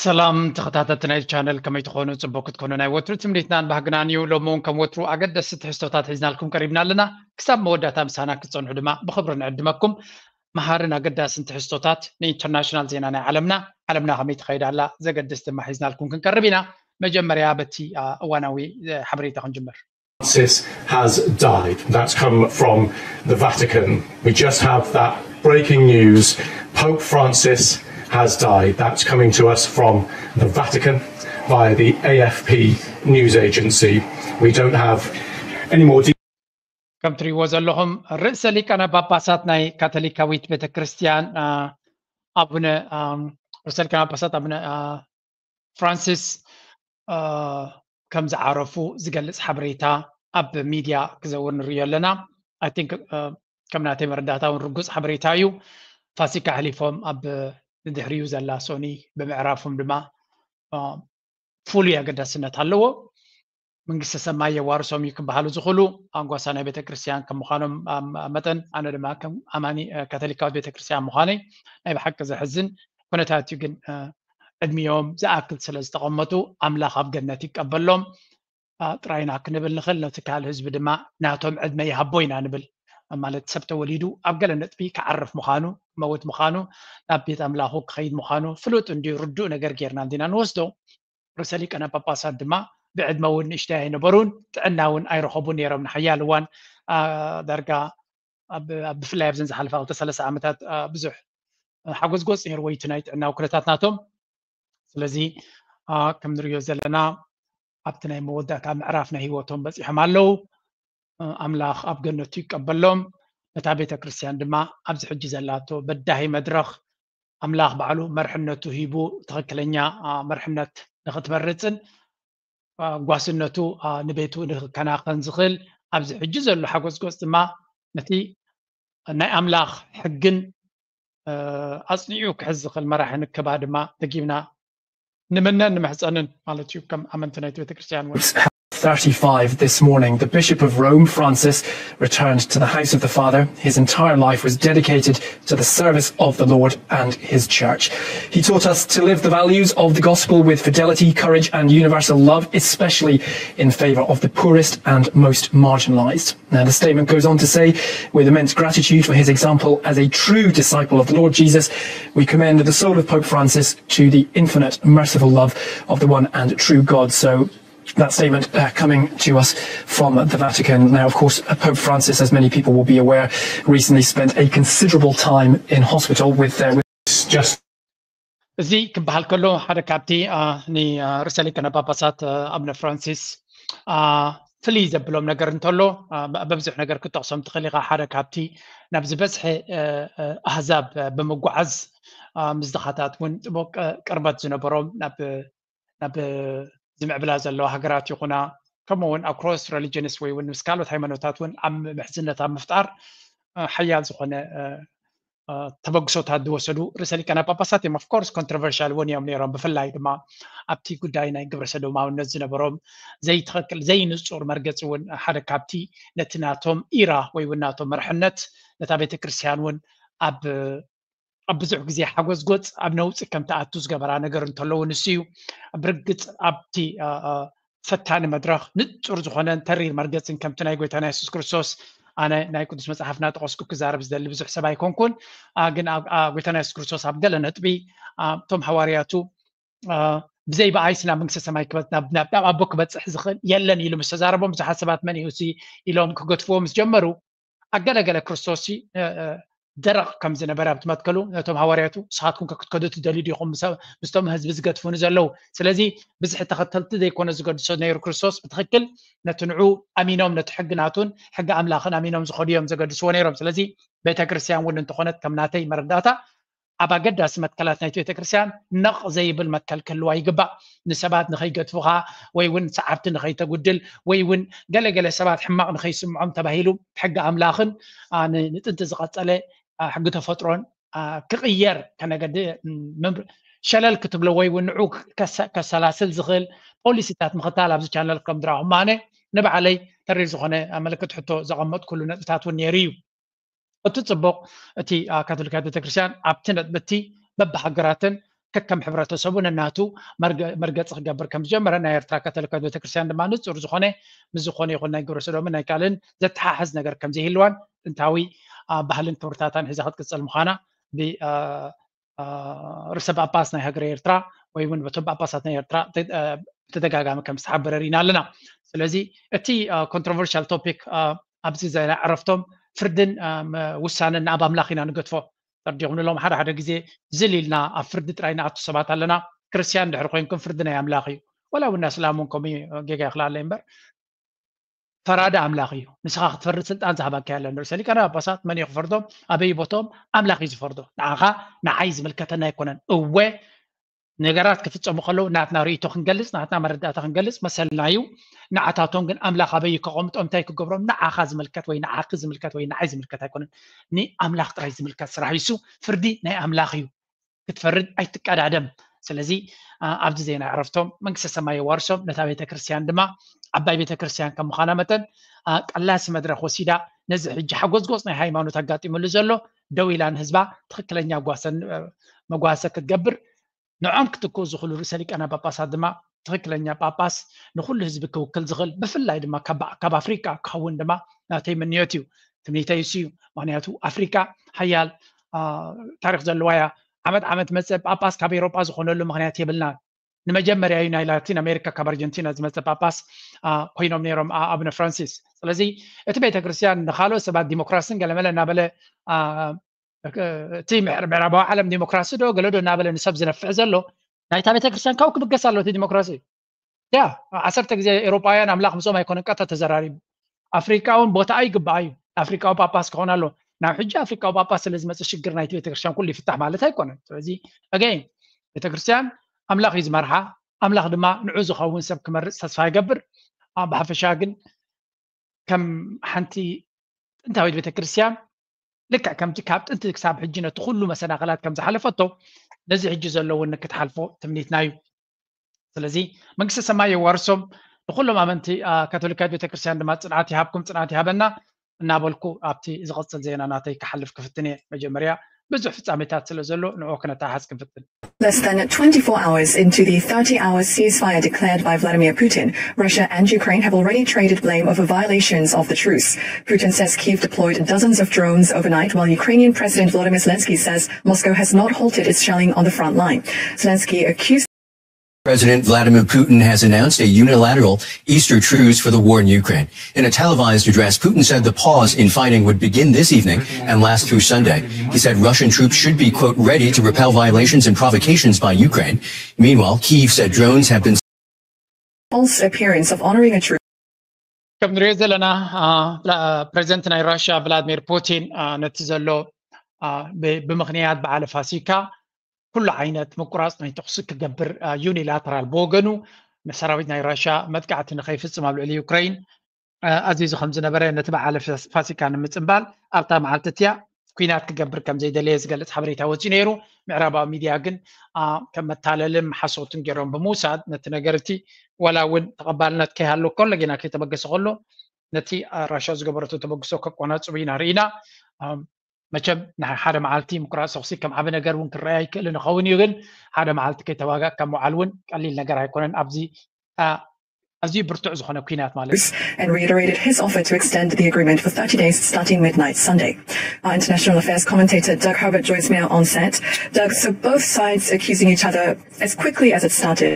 ሰላም ተኸታተልቲ ናይ ቻነል፣ ከመይ ትኾኑ? ጽቡቅ ክትኮኑ ናይ ወትሩ ትምኒትናን ባህግናን እዩ። ሎሚ እውን ከም ወትሩ ኣገደስቲ ትሕዝቶታት ሒዝናልኩም ቀሪብና ኣለና። ክሳብ መወዳእታ ምሳና ክትጸንሑ ድማ ብኽብሪ ንዕድመኩም። መሃርን ኣገዳስን ትሕዝቶታት ንኢንተርናሽናል ዜና ናይ ዓለምና፣ ዓለምና ከመይ ትኸይድ ኣላ ዘገድስ ድማ ሒዝናልኩም ክንቀርብ ኢና። መጀመርያ በቲ፣ አ፣ እዋናዊ፣ እ፣ ሓበሬታ ክንጅምር። Francis has died. That's come from the Vatican. We just have that breaking news. Pope Francis has died. That's coming to us from the Vatican via the A F P news agency. We don't have any more de- ከም ትሪእዎ ዘለኹም፣ ርእሰ ሊቃነ ጳጳሳት ናይ ካቶሊካዊት ቤተ ክርስቲያን፣ አ፣ ኣቡነ፣ ኣም፣ ርእሰ ሊቃነ ጳጳሳት ኣቡነ፣ አ፣ ፍራንሲስ፣ አ፣ ከም ዝዓረፉ ዝገልጽ ሓበሬታ ኣብ ሚድያ ክዘውር ንርእዮ ኣለና። I think፣ አ፣ ከም ናተይ መረዳእታ እውን ርጉጽ ሓበሬታ እዩ። ፋሲካ ኣሕሊፎም ኣብ ንድሕሪኡ ዘላ ሶኒ ብምዕራፎም ድማ፣ አ፣ ፍሉይ ኣገዳስነት ኣለዎ። መንግስተ ሰማይ የዋርሶም እዩ ክበሃሉ ዝኽእሉ ኣንጓሳ ናይ ቤተ ክርስቲያን ከም ምዃኖም፣ አ፣ መጠን፣ ኣነ ድማ ከም ኣማኒ፣ አ፣ ካቶሊካዊት ቤተ ክርስቲያን ምዃነይ ናይ ብሓቂ ዘሕዝን ኩነታት እዩ። ግን፣ አ፣ ዕድሚኦም ዝኣክል ስለ ዝተቐመጡ ኣምላኽ ኣብ ገነት ይቀበሎም፣ አ፣ ጥራይና ክንብል ንኽእል። ነቲ ካልእ ህዝቢ ድማ ናቶም ዕድመ ይሃቦ ኢና ንብል። ማለት ሰብ ተወሊዱ ኣብ ገለ ነጥቢ ክዓርፍ ምዃኑ፣ ክመውት ምዃኑ፣ ናብ ቤት ኣምላኹ ክኸይድ ምዃኑ ፍሉጥ እንድዩ፣ ርዱእ ነገር ጌርና እንዲና ንወስዶ። ርእሰ ሊቃነ ጳጳሳት ድማ ብዕድመ እውን ንእሽተይ ኣይነበሩን፣ ጥዕና እውን ኣይረኸቡን ነይሮም። ንሓያል እዋን፣ አ፣ ዳርጋ ኣብ፣ ኣብ፣ ብፍላይ ኣብዘን ዝሓለፋ ክልተ ሰለስተ ዓመታት፣ አ፣ ብዙሕ ሓጎስጎስ ነይርዎ እቲ ናይ ጥዕናዊ ኩነታት ናቶም። ስለዚ፣ አ፣ ከም ንሪኦ ዘለና ኣብቲ ናይ መወዳእታ ምዕራፍ ናይ ህይወቶም በጺሖም ኣለዉ። እ፣ ኣምላኽ ኣብ ገነቱ ይቀበሎም። ነታ ቤተ ክርስቲያን ድማ ኣብዚ ሕጂ ዘላቶ በዳሂ መድረኽ ኣምላኽ ባዕሉ መርሕነቱ ሂቡ ትኽክለኛ፣ አ፣ መርሕነት ንኽትመርጽን፣ አ፣ ጓስነቱ፣ አ፣ ንቤቱ ንኽከናኸን ዝኽእል ኣብዚ ሕጂ ዘሎ ሓጎስጎስ ድማ ነቲ ናይ ኣምላኽ ሕግን፣ እ፣ ኣጽኒዑ ክሕዝ ዝኽእል መራሒ ንክባ ድማ ደጊምና ንምነን ንምሕጸንን ማለት እዩ። ከም ኣመንቲ ናይቲ ቤተክርስትያን እውን። thirty-five this morning, the Bishop of Rome, Francis, returned to the house of the Father. His entire life was dedicated to the service of the Lord and His Church. He taught us to live the values of the gospel with fidelity, courage, and universal love, especially in favor of the poorest and most marginalized. Now, the statement goes on to say, with immense gratitude for his example as a true disciple of the Lord Jesus, we commend the soul of Pope Francis to the infinite, merciful love of the one and true God. So, that statement, uh, coming to us from the Vatican. Now, of course, uh, Pope Francis, as many people will be aware, recently spent a considerable time in hospital with, uh, with just እዚ ክበሃል ከሎ፣ ሓደ ካብቲ፣ አ፣ ን፣ አ፣ ርእሰ ሊቃነ ጳጳሳት፣ አ፣ ኣቡነ ፍራንሲስ፣ አ፣ ፍልይ ዘብሎም ነገር እንተሎ፣ አ፣ በ-፣ በብዙሕ ነገር ክትጠቕሶም ትኽእል ኢኻ። ሓደ ካብቲ ናብ ዝበዝሐ፣ አ፣ አ፣ ኣህዛብ፣ አ፣ ብምጓዓዝ፣ አ፣ ምስ ድኻታት እውን ጽቡቕ፣ አ፣ ቅርበት ዝነበሮም ናብ ናብ ዝምዕብላ ዘለዋ ሃገራት ይኹና፣ ከምኡ እውን across religions ወይ እውን ምስ ካልኦት ሃይማኖታት እውን ኣብ ምሕዝነት ኣብ ምፍጣር፣ እ፣ ሓያል ዝኾነ፣ እ፣ እ፣ ተበግሶታት ዝወሰዱ ርእሰ ሊቃነ ጳጳሳት እዮም። Of course controversial እውን እዮም ነይሮም። ብፍላይ ድማ ኣብቲ ጉዳይ ናይ ግብረ ሰዶማውነት ዝነበሮም ዘይትኽክል ዘይንጹር መርገጺ እውን ሓደ ካብቲ ነቲ ናቶም ኢራ ወይ እውን ናቶም መርሕነት ነታ ቤተ ክርስቲያን እውን ኣብ ኣብ ብዙሕ ግዜ ሓጎስጎጽ ኣብ ነውጺ ከም ትኣቱ ዝገበራ ነገር እንተለዉ ንሱ እዩ። ብርግጽ ኣብቲ፣ እ፣ እ፣ ፈታኒ መድረኽ ንጹር ዝኾነን ተሪር መርገጽን ከምቲ ናይ ጎይታና የሱስ ክርስቶስ፣ ኣነ ናይ ቅዱስ መጽሓፍ እናጠቐስኩ ክዛረብ ዝደሊ ብዙሕ ሰብ ኣይኮንኩን። አ፣ ግን ኣብ፣ አ፣ ጎይታና የሱስ ክርስቶስ ኣብ ገለ ነጥቢ፣ አ፣ እቶም ሃዋርያቱ፣ አ፣ ብዘይ ብኣይስ ናብ መንግስተ ሰማይ ክበጽ-፣ ናብ፣ ናብ፣ ናብ ኣቦ ክበጽሕ ዝኽእል የለን ኢሉ ምስ ተዛረቦም ብዙሓት ሰባት መን እዩ እዚ ኢሎም ክገድፍዎ ምስ ጀመሩ፣ ኣገለገለ ክርስቶስ ሲ-፣ እ፣ እ፣ ደረቕ ከም ዝነበረ ኣብቲ መትከሉ ነቶም ሃዋርያቱ፣ "ንስኻትኩም ከ ክትከዱ ትደልዩ ዲኹም? ምስ-፣ ምስቶም ህዝቢ ዝገድፉኒ ዘለዉ?" ስለዚ ብዝሒ ተኸተልቲ ዘይኮነ ዝገድሶ ነይሩ ክርስቶስ፣ ብትኽክል ነቲ ንዑ ኣሚኖም፣ ነቲ ሕጊ ናቱን ሕጊ ኣምላኽን ኣሚኖም ዝኸዱ እዮም ዘገድስዎ ነይሮም። ስለዚ ቤተ ክርስቲያን እውን እንተኾነት ከም ናተይ መረዳእታ ኣብ ኣገዳሲ መትከላት ናይቲ ቤተ ክርስቲያን ነቕ ዘይብል መትከል ክህልዋ ይግባእ። ንሰባት ንኸይገድፉኻ ወይ እውን ሰዓብቲ ንኸይተጉድል ወይ እውን ገለገለ ሰባት ሕማቕ ንኸይስምዖም ተባሂሉ ሕጊ ኣምላኽን፣ አ፣ ን-፣ ንጥንቲ ዝቐጸለ፣ አ፣ ሕጊ ተፈጥሮን፣ አ፣ ክቕየር ከነገድ-፣ ምም-፣ ሸለል ክትብሎ ወይ እውን ንዑ ከሰ-፣ ከሰላስል ዝኽእል ፖሊሲታት ምኽታል ኣብዚ ቻነል ከም ዝረኣኹም ኣነ ንባዕለይ ተሪር ዝኾነ፣ አ፣ ምልክት ሕቶ ዘቐመጥኩሉ ነጥብታት እውን ነይሩ እዩ። እቲ ጽቡቕ፣ እቲ፣ አ፣ ካቶሊካዊት ቤተክርስትያን ኣብቲ ነጥቢ እቲ በብሃገራትን ከከም ሕብረተሰቡ ነናቱ መርገፂ ክገብር ከም ዝጀመረ ናይ ኤርትራ ካቶሊካዊት ቤተክርስትያን ድማ ንፁር ዝኾነ ምስ ዝኾነ ይኹን ናይ ግብረ ሰዶምን ናይ ካልእን ዘተሓሕዝ ነገር ከም ዘይህልዋን ጥንታዊ ባህልን ክብርታታን ሒዛ ክትቅፅል ምዃና ርእሰ ጳጳስ ናይ ሃገረ ኤርትራ ወይ እውን በቶም ጳጳሳት ናይ ኤርትራ ብተደጋጋሚ ከም ዝተሓበረ ርኢና ኣለና። ስለዚ እቲ controversial topic ኣብዚ ዜና ዕረፍቶም ፍርድን ውሳነን ንኣብ ኣምላኽ ኢና ንገድፎ። ተርዲኹም ንሎም ሓደ ሓደ ግዜ ዝል ኢልና ኣብ ፍርዲ ጥራይ ንኣቱ ሰባት ኣለና። ክርስትያን ድሕሪ ኮይንኩም ፍርዲ ናይ ኣምላኽ እዩ። ወላ እውን ኣስላም እውን ከምኡ ጌጋ ይኽላለ እምበር ፈራዲ ኣምላኽ እዩ። ንስኻ ክትፈርድ ስልጣን ዝሃባካ ያለን ርእሰ ሊቃነ ጳጳሳት መን እዩ ክፈርዶም? ኣበይ ቦቶም? ኣምላኽ እዩ ዝፈርዶ። ንዓኻ ንዓይ ዝምልከተና ኣይኮነን። እወ ነገራት ክፍጸሙ ከለዉ ናትና ርእይቶ ክንገልጽ ናትና መረዳእታ ክንገልጽ መሰልና እዩ። ንዓታቶም ግን ኣምላኽ ኣበይ ከቐምጦም እንታይ ክገብሮም ንዓኻ ዝምልከት ወይ ንዓኺ ዝምልከት ወይ ንዓይ ዝምልከት ኣይኮነን። ንኣምላኽ ጥራይ ዝምልከት ስራሕ እዩ። ፍርዲ ናይ ኣምላኽ እዩ። ክትፈርድ ኣይትቀዳደም። ስለዚ ኣብዚ ዜና ዕረፍቶም መንግስተ ሰማይ የዋርሶም፣ ነታ ቤተ ክርስቲያን ድማ ዓባይ ቤተ ክርስቲያን ከም ምዃና መጠን ቀላሲ መድረኽ ወሲዳ ነዚ ሕጂ ሓጎዝጎዝ ናይ ሃይማኖት ኣጋጢሙሉ ዘሎ ደው ኢላ ንህዝባ ትኽክለኛ መጓሰ ክትገብር ንዖም ክትክኡ ዝኽእሉ ርእሰ ሊቃነ ጳጳሳት ድማ ትኽክለኛ ጳጳስ ንኹሉ ህዝቢ ክውክል ዝኽእል ብፍላይ ድማ ካብ ኣፍሪቃ ክኸውን ድማ ናተይ ምንዮት እዩ። ትምኒተይ እሱ እዩ። ምክንያቱ ኣፍሪቃ ሓያል ታሪክ ዘለዋ እያ። ዓመት ዓመት መፀ ጳጳስ ካብ ኤሮጳ ዝኾነሉ ምክንያት የብልናን። ንመጀመርያ እዩ ናይ ላቲን ኣሜሪካ ካብ ኣርጀንቲና ዝመፀ ጳጳስ ኮይኖም ነይሮም ኣቡነ ፍራንሲስ። ስለዚ እቲ ቤተክርስትያን ንካልኦት ሰባት ዲሞክራሲን ገለመለ እናበለ እቲ ምዕራባዊ ዓለም ዲሞክራሲ ዶ ገለ ዶ እናበለ ንሰብ ዝነፍዕ ዘሎ ናይታ ቤተክርስትያን ካብኡ ክብገስ ኣሎ እቲ ዲሞክራሲ። ያ ዓሰርተ ግዜ ኤሮጳውያን ኣምላኽ ምስኦም ኣይኮነን ቀጥታ ተዘራሪቡ። ኣፍሪቃ እውን ቦታ ኣይግባኣ እዩ። ኣፍሪቃዊ ጳጳስ ክኾን ኣሎ። ናብ ሕጂ ኣፍሪቃዊ ጳጳስ ስለ ዝመፀ ሽግር ናይቲ ቤተክርስትያን ኩሉ ይፍታሕ ማለት ኣይኮነን። ስለዚ ኣገይን ቤተክርስትያን ኣምላኽ እዩ ዝመርሓ። ኣምላኽ ድማ ንዑ ዝኸውን ሰብ ክመርፅ ተስፋ ይገብር። ብሓፈሻ ግን ከም ሓንቲ ጥንታዊት ቤተክርስትያን ልክዕ ከምቲ ካብ ጥንቲ ክሳብ ሕጂ ነቲ ኩሉ መሰናኸላት ከም ዝሓለፈቶ ነዚ ሕጂ ዘለውን ክትሓልፎ ትምኒትና እዩ። ስለዚ መንግስተ ሰማይ የዋርሶም ንኩሎም ኣመንቲ ካቶሊካዊት ቤተክርስትያን ድማ ፅንዓት ይሃብኩም፣ ፅንዓት ይሃበና እናበልኩ ኣብቲ ዝቐፅል ዜና ናተይ ክሓልፍ ክፍትን እየ። መጀመርያ ብዙሕ ፍጻሜታት ስለ ዘሎ ንኦ ክነተሓዝ ክንፍትን። Less than twenty-four hours into the thirty-hour ceasefire declared by Vladimir Putin, Russia and Ukraine have already traded blame over violations of the truce. Putin says Kyiv deployed dozens of drones overnight, while Ukrainian President Volodymyr Zelensky says Moscow has not halted its shelling on the front line. Zelensky accused President Vladimir Putin has announced a unilateral Easter truce for the war in Ukraine. In a televised address, Putin said the pause in fighting would begin this evening and last through Sunday. He said Russian troops should be, quote, ready to repel violations and provocations by Ukraine. Meanwhile, Kyiv said drones have been false appearance of honoring a truce. ከም ንሪኦ ዘለና ፕሬዚደንት ናይ ራሽያ ቭላድሚር ፑቲን ነቲ ዘሎ ብምኽንያት በዓለ ፋሲካ ኩሉ ዓይነት ምቁራፅ ናይ ተኩሲ ክገብር ዩኒላተራል ብወገኑ ንሰራዊት ናይ ራሽያ መጥቃዕቲ ንኸይፍፅም ኣብ ልዕሊ ዩክረይን ኣዚዙ ከም ዝነበረ ነቲ በዓለ ፋሲካ ንምፅምባል ኣብታ መዓልቲ እቲያ ኩናት ክገብር ከም ዘይደለየ ዝገልፅ ሓበሬታ ወፂኡ ነይሩ። ምዕራባዊ ሚድያ ግን ከም መታለልን ሓሶትን ገይሮም ብምውሳድ ነቲ ነገር እቲ ዋላ እውን ተቐባልነት ከይሃሉ ከሎ ጌና ከይተበገሰ ከሎ ነቲ ራሽያ ዝገበረቶ ተበግሶ ከቆናፅቡ ኢና ርኢና። መቸም ንሓደ መዓልቲ ምቁራፅ ተኹሲ ከም ዓቢ ነገር እውን ክረኣይ ይክእል ንኸውን እዩ፣ ግን ሓደ መዓልቲ ከይተዋጋእ ካብ ምውዓል እውን ቀሊል ነገር ኣይኮነን። ኣብዚ ኣዝዩ ብርቱዕ ዝኾነ ኲናት ማለት እዩ። And reiterated his offer to extend the agreement for thirty days starting midnight Sunday. Our international affairs commentator Doug Herbert joins me on set. Doug, so both sides accusing each other as quickly as it started.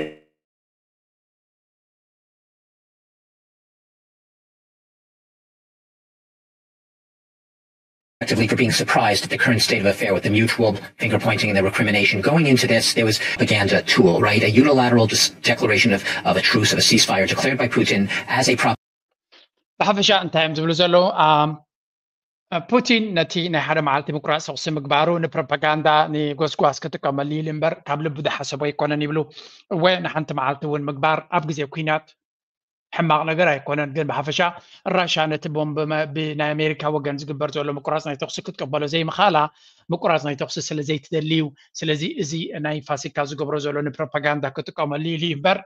Effectively for being surprised at the current state of affair with the mutual finger pointing and the recrimination. Going into this, there was propaganda tool, right? A unilateral just declaration of, of a truce, of a ceasefire declared by Putin as a prop. ብሓፈሻ እንታይ እዮም ዝብሉ ዘለዉ? ፑቲን ነቲ ናይ ሓደ መዓልቲ ምቁራፅ ተኹሲ ምግባሩ ንፕሮፓጋንዳ ንጎስጓስ ክጥቀመሉ ኢሉ እምበር ካብ ልቡ ዝሓሰቦ ኣይኮነን ይብሉ። እወ ንሓንቲ መዓልቲ እውን ምግባር ኣብ ግዜ ኩናት ሕማቕ ነገር ኣይኮነን፣ ግን ብሓፈሻ ራሻ ነቲ ቦምብ ብናይ ኣሜሪካ ወገን ዝግበር ዘሎ ምቁራፅ ናይ ተኹሲ ክትቀበሎ ዘይምኻላ ምቁራፅ ናይ ተኹሲ ስለ ዘይትደሊ እዩ። ስለዚ እዚ ናይ ፋሲካ ዝገብሮ ዘሎ ንፕሮፓጋንዳ ክጥቀመሉ ኢሉ እዩ እምበር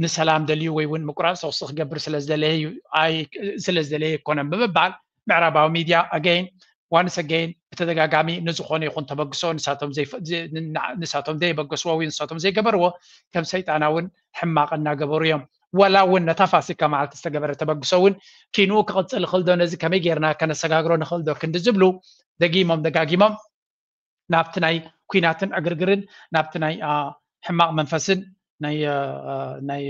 ንሰላም ደልዩ ወይ እውን ምቁራፅ ተኹሲ ክገብር ስለዝደለየ ኣይኮነን ብምባል ምዕራባዊ ሚድያ ኣገይን ዋንስ ኣገይን ብተደጋጋሚ ንዝኾነ ይኹን ተበግሶ ንሳቶም ዘይፈ- ዝ- ንና- ንሳቶም ዘይበገስዎ ወይ ንሳቶም ዘይገበርዎ ከም ሰይጣናውን ሕማቕ እናገበሩ እዮም። ወላ እውን ነታ ፋሲካ መዓልቲ ዝተገበረ ተበግሶ እውን ኪንኡ ክቕፅል ይኽእል ዶ፣ ነዚ ከመይ ጌርና ከነሰጋግሮ ንኽእል ዶ ክንዲ ዝብሉ ደጊሞም ደጋጊሞም ናብቲ ናይ ኲናትን ዕግርግርን ናብቲ ናይ ሕማቕ መንፈስን ናይ ናይ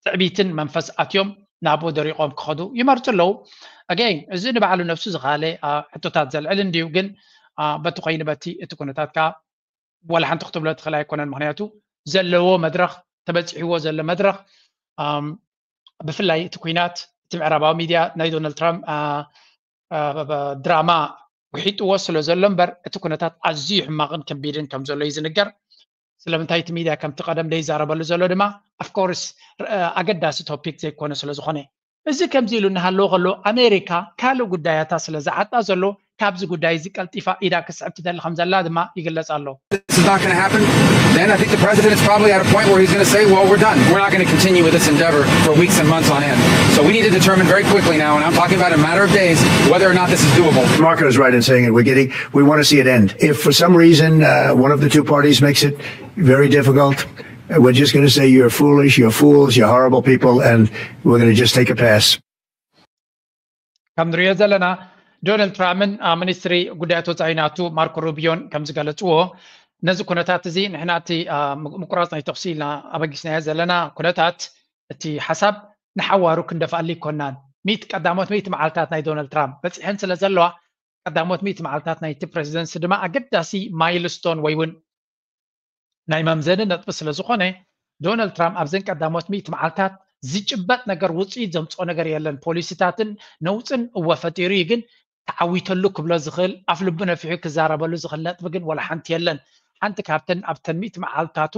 ትዕቢትን መንፈስ ኣትዮም ናብኡ ደሪቖም ክኸዱ ይመርፁ ኣለዉ። ኣገይን እዚ ንባዕሉ ነብሱ ዝኻለ ሕቶታት ዘልዕል እንድዩ፣ ግን በቲ ኮይኑ በቲ እቲ ኩነታት ከዓ ወላ ሓንቲ ክትብሎ ትኽእል ኣይኮነን። ምክንያቱ ዘለዎ መድረኽ ተበፂሕዎ ዘሎ መድረኽ ብፍላይ እቲ ኩናት እቲ ምዕራባዊ ሚድያ ናይ ዶናልድ ትራምፕ ድራማ ውሒጥዎ ስለ ዘሎ እምበር እቲ ኩነታት ኣዝዩ ሕማቕን ከቢድን ከም ዘሎ እዩ ዝንገር። ስለምንታይ እቲ ሚድያ ከምቲ ቀደም ዘይዛረበሉ ዘሎ ድማ ኣፍኮርስ ኣገዳሲ ቶፒክ ዘይኮነ ስለ ዝኾነ። እዚ ከምዚ ኢሉ እናሃለዎ ከሎ ኣሜሪካ ካልእ ጉዳያታ ስለ ዝዓጣ ዘሎ ካብዚ ጉዳይ እዚ ቀልጢፋ ኢዳ ክስዕብ ትደሊ ከም ዘላ ድማ ይግለጽ ኣሎ። This is not going to happen. Then I think the president is probably at a point where he's going to say, well, we're done. We're not going to continue with this endeavor for weeks and months on end. So we need to determine very quickly now, and I'm talking about a matter of days, whether or not this is doable. Marco is right in saying it. We're getting, we want to see it end. If for some reason uh, one of the two parties makes it very difficult, uh, we're just going to say, you're foolish, you're fools, you're horrible people, and we're going to just take a pass. ከም ንሪኦ ዘለና ዶናልድ ትራምፕን ሚኒስትሪ ጉዳያት ወፃኢ ናቱ ማርኮ ሩቢዮን ከም ዝገለፅዎ ነዚ ኩነታት እዚ ንሕና እቲ ምቁራፅ ናይ ተኩሲ ኢልና ኣበጊስናዮ ዘለና ኩነታት እቲ ሓሳብ ንሓዋሩ ክንደፍኣሉ ይኮናን። ሚት ቀዳሞት ሚት መዓልታት ናይ ዶናልድ ትራምፕ በፂሐን ስለ ዘለዋ ቀዳሞት ሚት መዓልታት ናይቲ ፕሬዚደንሲ ድማ ኣገዳሲ ማይልስቶን ወይ እውን ናይ መምዘኒ ነጥቢ ስለ ዝኾነ ዶናልድ ትራምፕ ኣብዘን ቀዳሞት ሚእቲ መዓልታት ዝጭበጥ ነገር ውፅኢት ዘምፅኦ ነገር የለን። ፖሊሲታትን ነውፅን እወ ፈጢሩ እዩ፣ ግን ተዓዊተሉ ክብሎ ዝኽእል ኣፍ ልቡ ነፊሑ ክዛረበሉ ዝኽእል ነጥቢ ግን ወላ ሓንቲ የለን። ሓንቲ ካብተን ኣብተን ሚእቲ መዓልታቱ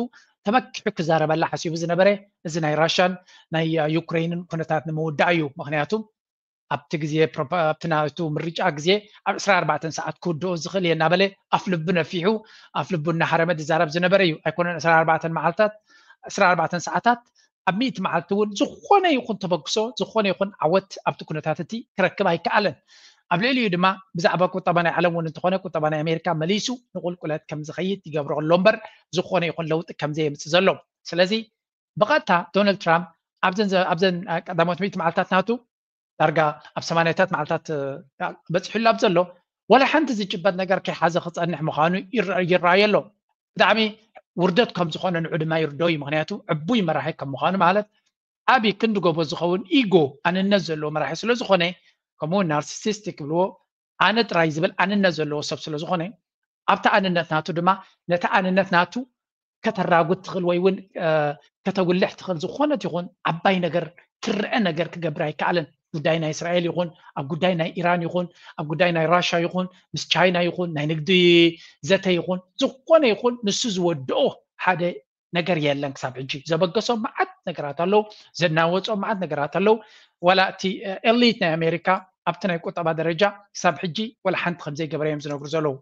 ተመኪሑ ክዛረበላ ሓሲቡ ዝነበረ እዚ ናይ ራሻን ናይ ዩክሬንን ኩነታት ንምውዳእ እዩ። ምክንያቱ ኣብቲ ግዜ ኣብቲ ናቱ ምርጫ ግዜ ኣብ ዕስራ ኣርባዕተ ሰዓት ክውድኦ ዝኽእል እየ እናበለ ኣፍ ልቡ ነፊሑ ኣፍ ልቡ እናሃረመ ዝዛረብ ዝነበረ እዩ። ኣይኮነን ዕስራ ኣርባዕተ መዓልታት ዕስራ ኣርባዕተ ሰዓታት ኣብ ሚእቲ መዓልቲ እውን ዝኾነ ይኹን ተበግሶ ዝኾነ ይኹን ዓወት ኣብቲ ኩነታት እቲ ክረክብ ኣይከኣለን። ኣብ ልዕሊኡ ድማ ብዛዕባ ቁጠባ ናይ ዓለም እውን እንተኾነ ቁጠባ ናይ ኣሜሪካ መሊሱ ንቁልቁለት ከም ዝኸይድ ይገብሮ ኣሎ እምበር ዝኾነ ይኹን ለውጢ ከም ዘየምፅእ ዘሎ። ስለዚ ብቐጥታ ዶናልድ ትራምፕ ኣብዘን ቀዳሞት ሚእቲ መዓልታት ናቱ ዳርጋ ኣብ ሰማንያታት መዓልታት በፂሑሉ ኣብ ዘሎ ዋላ ሓንቲ ዝጭበጥ ነገር ከይሓዘ ክፀንሕ ምዃኑ ይረኣየ ኣሎ። ብጣዕሚ ውርደት ከም ዝኾነ ንዑ ድማ ይርዶ እዩ። ምክንያቱ ዕቡይ መራሒ ከም ምዃኑ ማለት ዓብዪ ክንዲ ጎቦ ዝኸውን ኢጎ ኣንነት ዘለዎ መራሒ ስለ ዝኾነ ከምኡ ናርሲሲስቲክ ይብልዎ ኣነ ጥራይ ዝብል ኣንነት ዘለዎ ሰብ ስለ ዝኾነ ኣብቲ ኣንነት ናቱ ድማ ነቲ ኣንነት ናቱ ከተራጉድ ትኽእል ወይ እውን ከተጉልሕ ትኽእል ዝኾነት ይኹን ዓባይ ነገር ትረአ ነገር ክገብር ኣይከኣለን። ጉዳይ ናይ እስራኤል ይኹን ኣብ ጉዳይ ናይ ኢራን ይኹን ኣብ ጉዳይ ናይ ራሻ ይኹን ምስ ቻይና ይኹን ናይ ንግዲ ዘተ ይኹን ዝኾነ ይኹን ንሱ ዝወድኦ ሓደ ነገር የለን። ክሳብ ሕጂ ዘበገሶም መዓት ነገራት ኣለዉ፣ ዘናወፆም መዓት ነገራት ኣለዉ። ዋላ እቲ ኤሊት ናይ ኣሜሪካ ኣብቲ ናይ ቁጠባ ደረጃ ክሳብ ሕጂ ዋላ ሓንቲ ከም ዘይገበረ እዮም ዝነግሩ ዘለዉ።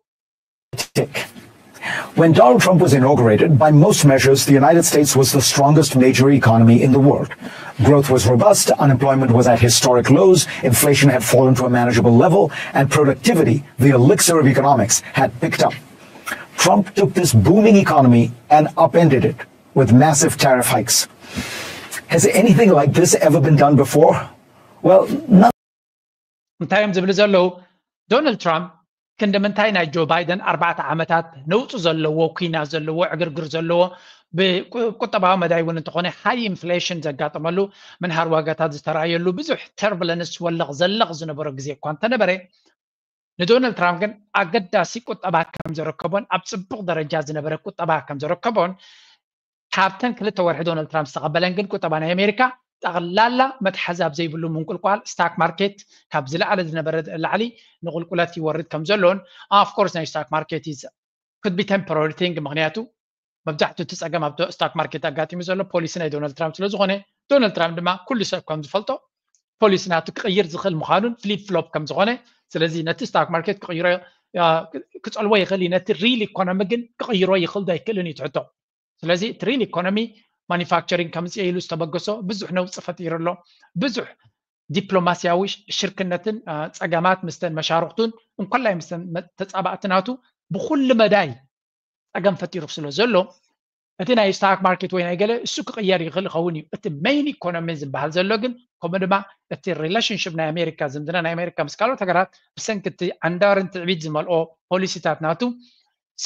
When Donald Trump was inaugurated, by most measures, the United States was the strongest major economy in the world. Growth was robust, unemployment was at historic lows, inflation had fallen to a manageable level, and productivity, the elixir of economics, had picked up. Trump took this booming economy and upended it with massive tariff hikes. Has anything like this ever been done before? Well, not. እንታይ እዮም ዝብሉ ዘለዉ? ዶናልድ ትራምፕ ክንዲ ምንታይ ናይ ጆ ባይደን ኣርባዕተ ዓመታት ነውፂ ዘለዎ፣ ኩናት ዘለዎ፣ ዕግርግር ዘለዎ፣ ብቁጠባዊ መዳይ እውን እንተኾነ ሃይ ኢንፍሌሽን ዘጋጠመሉ፣ ምንሃር ዋጋታት ዝተራየሉ፣ ብዙሕ ተርብለንስ ወለቕ ዘለቕ ዝነበሮ ግዜ እኳ እንተነበረ ንዶናልድ ትራምፕ ግን ኣገዳሲ ቁጠባ ከም ዘረከቦን ኣብ ፅቡቕ ደረጃ ዝነበረ ቁጠባ ከም ዘረከቦን ካብተን ክልተ ወርሒ ዶናልድ ትራምፕ ዝተቐበለን ግን ቁጠባ ናይ ኣሜሪካ ጠቕላላ መትሓዚ ኣብ ዘይብሉ ምንቁልቋል ስታክ ማርኬት ካብ ዝለዓለ ዝነበረ ላዕሊ ንቁልቁለት ይወርድ ከም ዘሎን of course ናይ ስታክ ማርኬት is could be temporary thing ምክንያቱ መብዛሕትኡ እቲ ፀገም ኣብ ስታክ ማርኬት ኣጋጢሙ ዘሎ ፖሊሲ ናይ ዶናልድ ትራምፕ ስለ ዝኾነ ዶናልድ ትራምፕ ድማ ኩሉ ሰብ ከም ዝፈልጦ ፖሊሲ ናቱ ክቕይር ዝኽእል ምዃኑን ፍሊፕ ፍሎፕ ከም ዝኾነ ስለዚ ነቲ ስታክ ማርኬት ክቕይሮ ክፀልዎ ይኽእል እዩ ነቲ ሪል ኢኮኖሚ ግን ክቕይሮ ይኽእል ዶ ኣይክእልን እዩ ትሕቶ ስለዚ እቲ ሪል ኢኮኖሚ ማኒፋክቸሪንግ ከምፅእ ኢሉ ዝተበገሶ ብዙሕ ነውፂ ፈጢሩ ኣሎ ብዙሕ ዲፕሎማስያዊ ሽርክነትን ጸገማት ምስተን መሻርክቱን እንኮላይ ምስተን ተጻባእቲ ናቱ ብኩሉ መዳይ ጸገም ፈጢሩ ስለ ዘሎ እቲ ናይ ስታክ ማርኬት ወይ ናይ ገለ እሱ ክቕየር ይኽእል ይኸውን እዩ። እቲ ሜይን ኢኮኖሚ ዝበሃል ዘሎ ግን ከምኡ ድማ እቲ ሪሌሽንሽፕ ናይ ኣሜሪካ ዝምድና ናይ ኣሜሪካ ምስ ካልኦት ሃገራት ብሰንኪ እቲ ዓንዳርን ትዕቢት ዝመልኦ ፖሊሲታት ናቱ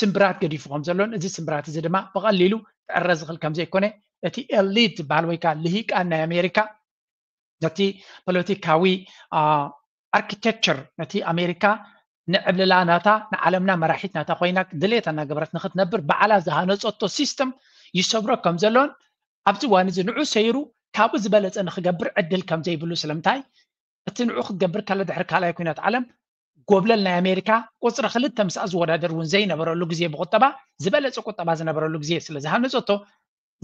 ስምብራት ገዲፉ ከም ዘሎን እዚ ስምብራት እዚ ድማ ብቐሊሉ ክዕረ ዝኽእል ከም ዘይኮነ እቲ ኤሊት ዝበሃል ወይ ከዓ ልሂቃን ናይ ኣሜሪካ ነቲ ፖለቲካዊ ኣርኪቴክቸር ነቲ ኣሜሪካ ንዕብልላ ናታ ንዓለምና መራሒት ናታ ኮይና ድሌታ እናገበረት ንክትነብር ባዕላ ዝሃነፀቶ ሲስተም ይሰብሮ ከም ዘሎን ኣብዚ እዋን እዚ ንዑ ሰይሩ ካብኡ ዝበለፀ ንክገብር ዕድል ከም ዘይብሉ ስለምንታይ እቲ ንዑ ክትገብር ከለ ድሕሪ ካልኣይ ኩናት ዓለም ጎብለል ናይ ኣሜሪካ ቁፅሪ ክልተ ምስኣ ዝወዳደር እውን ዘይነበረሉ ግዜ ብቁጠባ ዝበለፀ ቁጠባ ዝነበረሉ ግዜ ስለ ዝሃነፀቶ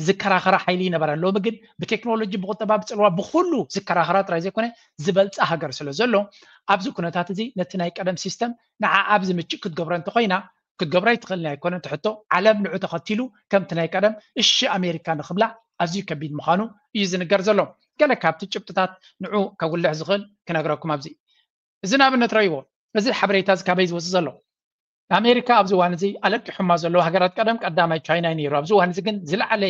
ዝከራኸራ ሓይሊ ይነበራ። ሎሚ ግን ብቴክኖሎጂ ብቁጠባ ብፅልዋ ብኩሉ ዝከራኸራ ጥራይ ዘይኮነ ዝበልፃ ሃገር ስለ ዘሎ ኣብዚ ኩነታት እዚ ነቲ ናይ ቀደም ሲስተም ንዓ ኣብዚ ምችእ ክትገብሮ እንተኮይና ክትገብሮ ኣይትኽእልን ኣይኮነን ትሕቶ ዓለም ንዑ ተኸቲሉ ከምቲ ናይ ቀደም እሺ ኣሜሪካ ንክብላ ኣዝዩ ከቢድ ምዃኑ እዩ ዝንገር ዘሎ። ገለ ካብቲ ጭብጥታት ንዑ ከጉልሕ ዝኽእል ክነግረኩም ኣብዚ እዚ ንኣብነት ረእይዎ እዚ ሓበሬታ እዚ ካበይ ዝወፅእ ዘሎ ኣሜሪካ ኣብዚ እዋን እዚ ኣለቂሑማ ዘለዉ ሃገራት ቀደም ቀዳማይ ቻይና እዩ ነይሩ ኣብዚ እዋን እዚ ግን ዝለዓለ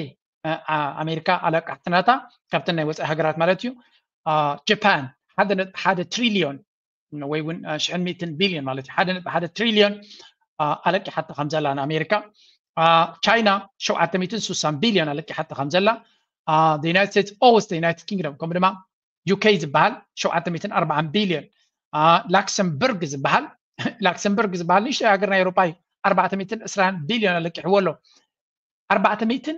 ኣሜሪካ ኣለቃሕቲ ናታ ካብተን ናይ ወፃኢ ሃገራት ማለት እዩ ጃፓን ሓደ ነጥቢ ሓደ ትሪሊዮን ወይ እውን ሽሕን ሚእትን ቢልዮን ማለት እዩ ሓደ ነጥቢ ሓደ ትሪሊዮን ኣለቂሓቶ ከም ዘላ ንኣሜሪካ ቻይና ሸውዓተ ሚእትን ስሳን ቢልዮን ኣለቂሓቶ ከም ዘላ ዩናይትድ ስቴትስ ኦልስ ዩናይትድ ኪንግደም ከምኡ ድማ ዩኬ ዝበሃል ሸውዓተ ሚእትን ኣርባዓን ቢልዮን ላክሰምበርግ ዝበሃል ላክሰምበርግ ዝበሃል ንእሽቶ ሃገር ናይ ኤውሮጳ እዩ ኣርባዕተ ሚእትን ዕስራን ቢልዮን ኣለቂሕዎ ኣሎ ኣርባዕተ ሚእትን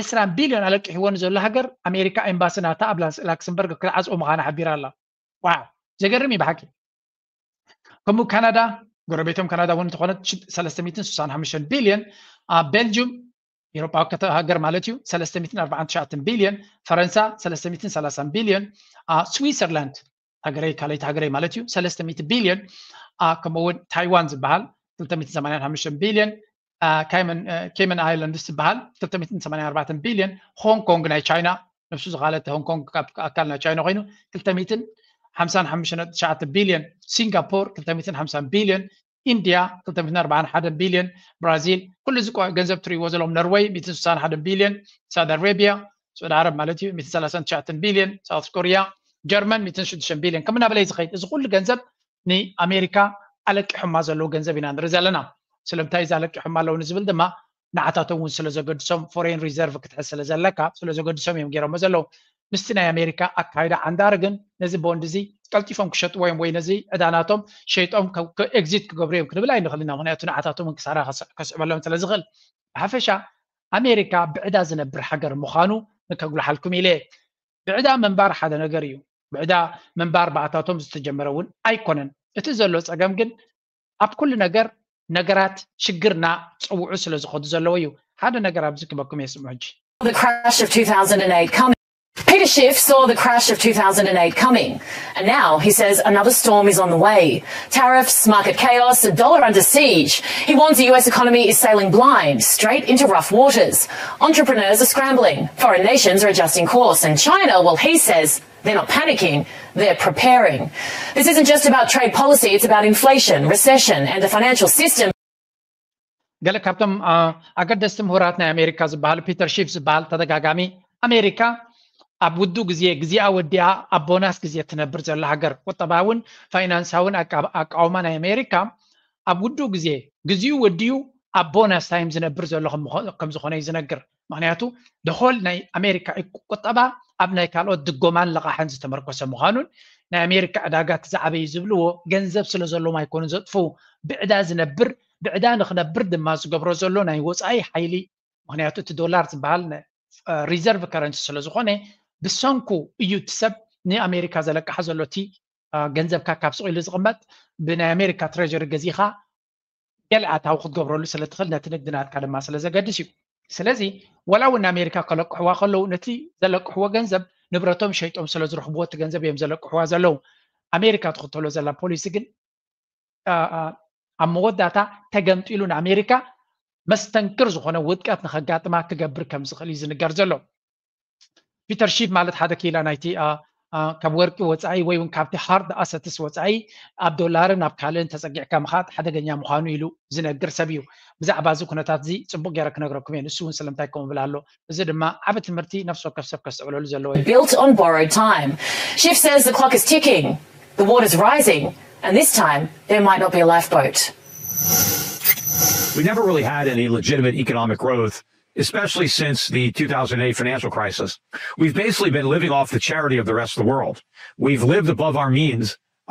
ዕስራን ቢልዮን ኣለቂሕዎ ንዘሎ ሃገር ኣሜሪካ ኤምባሲ ናታ ኣብ ላክሰምበርግ ክትዓፅኦ ምዃና ሓቢራ ኣላ ዋው ዘገርም እዩ ብሓቂ ከምኡ ካናዳ ጎረቤቶም ካናዳ እውን እንተኾነት ሰለስተ ሚእትን ስሳን ሓሙሽተን ቢልዮን ኣብ ቤልጅም ኤውሮጳዊ ሃገር ማለት እዩ ሰለስተ ሚእትን ኣርባዓን ትሽዓተን ቢልዮን ፈረንሳ ሰለስተ ሚእትን ሰላሳን ቢልዮን ስዊዘርላንድ ሃገረይ ካልኣይቲ ሃገረይ ማለት እዩ ሰለስተ ሚእቲ ቢልዮን ከምኡ እውን ታይዋን ዝበሃል ክልተ ሚእትን ሰማንያን ሓሙሽተን ቢልዮን ኬመን ኣይላንድስ ዝበሃል ክልተ ሚእትን ሰማንያን ኣርባዕተን ቢልዮን ሆንግ ኮንግ ናይ ቻይና ነብሱ ዝኻለተ ሆንግ ኮንግ ካብ ኣካል ናይ ቻይና ኮይኑ ክልተ ሚእትን ሓምሳን ሓሙሽተን ነጥቢ ትሽዓተ ቢልዮን ሲንጋፖር ክልተ ሚእትን ሓምሳን ቢልዮን ኢንድያ ክልተ ሚእትን ኣርባዓን ሓደን ቢልዮን ብራዚል ኩሉ እዚ ገንዘብ ትርእይዎ ዘለዎም ነርወይ ሚእትን ስሳን ሓደን ቢልዮን ሳውዲ ኣረቢያ ስዑዲ ዓረብ ማለት እዩ ሚእትን ሰላሳን ትሽዓተን ቢልዮን ሳውት ኮሪያ ጀርመን ሚእትን ሽዱሽተን ቢልዮን ከም እናበለ እዩ ዝኸይድ እዚ ኩሉ ገንዘብ ንኣሜሪካ ኣለቂሖማ ዘለዉ ገንዘብ ኢና ንርኢ ዘለና ስለምንታይ እዚ ኣለቂሖማ ኣለዉ ንዝብል ድማ ንዓታቶም እውን ስለ ዘገድሶም ፎሬን ሪዘርቭ ክትሕዝ ስለ ዘለካ ስለ ዘገድሶም እዮም ገይሮሞ ዘለዉ ምስቲ ናይ ኣሜሪካ ኣካይዳ ዓንዳሪ ግን ነዚ ቦንድ እዚ ቀልጢፎም ክሸጥዎ እዮም ወይ ነዚ ዕዳናቶም ሸይጦም ኤግዚት ክገብሩ እዮም ክንብል ኣይንኽእል ኢና ምክንያቱ ንዓታቶም ክሳራ ከስዕበሎም ስለ ዝኽእል ብሓፈሻ ኣሜሪካ ብዕዳ ዝነብር ሃገር ምዃኑ ንከጉልሓልኩም ኢለ ብዕዳ ምንባር ሓደ ነገር እዩ ብዕዳ ምንባር ብኣታቶም ዝተጀመረ እውን ኣይኮነን እቲ ዘሎ ፀገም ግን ኣብ ኩሉ ነገር ነገራት ሽግርና ፀውዑ ስለ ዝኸዱ ዘለዎ እዩ ሓደ ነገር ኣብዚ ክበኩም እየ ስምዑ ሕጂ The crash of two thousand and eight coming. Peter Schiff saw the crash of two thousand and eight coming, and now he says another storm is on the way. Tariffs, market chaos, a dollar under siege. He warns the U S economy is sailing blind, straight into rough waters. Entrepreneurs are scrambling, foreign nations are adjusting course, and China, well, he says they're not panicking, they're preparing. This isn't just about trade policy, it's about inflation, recession, and a financial system. ገለ ካብቶም ኣገደስቲ ምሁራት ናይ ኣሜሪካ ዝበሃሉ ፒተር ሺፍ ዝበሃል ተደጋጋሚ ኣሜሪካ ኣብ ውዱ ግዜ ግዜኣ ወዲኣ ኣብ ቦናስ ግዜ ትነብር ዘላ ሃገር ቁጠባውን ፋይናንሳውን ኣቃውማ ናይ ኣሜሪካ ኣብ ውዱ ግዜ ግዜኡ ወዲኡ ኣብ ቦናስ ታይም ዝነብር ዘሎ ከም ዝኾነ እዩ ዝነግር ምክንያቱ ደሆል ናይ ኣሜሪካ ቁጠባ ኣብ ናይ ካልኦት ድጎማን ለቃሕን ዝተመርኮሰ ምዃኑን ናይ ኣሜሪካ ዕዳጋ እቲ ዝዓበዩ ዝብልዎ ገንዘብ ስለ ዘሎም ኣይኮኑ ዘጥፍኡ ብዕዳ ዝነብር ብዕዳ ንክነብር ድማ ዝገብሮ ዘሎ ናይ ወፃኢ ሓይሊ ምክንያቱ እቲ ዶላር ዝበሃል ሪዘርቭ ከረንሲ ስለ ዝኾነ ብሰንኩ እዩ እቲ ሰብ ንኣሜሪካ ዘለቅሓ ዘሎ እቲ ገንዘብካ ካብ ስቕ ኢሉ ዝቕመጥ ብናይ ኣሜሪካ ትሬጀሪ ገዚኻ ገለ ኣታዊ ክትገብረሉ ስለ ትኽእል ነቲ ንግዲ ናትካ ድማ ስለ ዘገድስ እዩ ስለዚ ወላ እውን ኣሜሪካ ከለቅሕዋ ከለዉ ነቲ ዘለቅሕዎ ገንዘብ ንብረቶም ሸይጦም ስለ ዝረኽብዎ እቲ ገንዘብ እዮም ዘለቅሕዋ ዘለዉ ኣሜሪካ ትኽተሎ ዘላ ፖሊሲ ግን ኣብ መወዳእታ ተገምጢሉ ንኣሜሪካ መስተንክር ዝኾነ ውድቀት ንኸጋጥማ ክገብር ከም ዝኽእል እዩ ዝንገር ዘሎ ፒተር ሺፍ ማለት ሓደ ክኢላ ናይቲ ካብ ወርቂ ወፃኢ ወይ እውን ካብቲ hard assets ወፃኢ ኣብ ዶላርን ኣብ ካልእን ተፀጊዕካ ምኻድ ሓደገኛ ምዃኑ ኢሉ ዝነግር ሰብ እዩ። ብዛዕባ እዚ ኩነታት እዚ ፅቡቅ ገይረ ክነግረኩም እየ። ንሱ እውን ስለምንታይ ከምኡ ብል ኣሎ። እዚ ድማ ዓቢ ትምህርቲ ነፍሲ ወከፍ ሰብ ከስተውዕለሉ ዘለዎ እዩ። Built on borrowed time. Schiff says the clock is ticking, the water's rising, and this time there might not be a lifeboat. We never really had any legitimate economic growth, especially since the two thousand eight financial crisis. We've basically been living off the charity of the rest of the world. We've lived above our means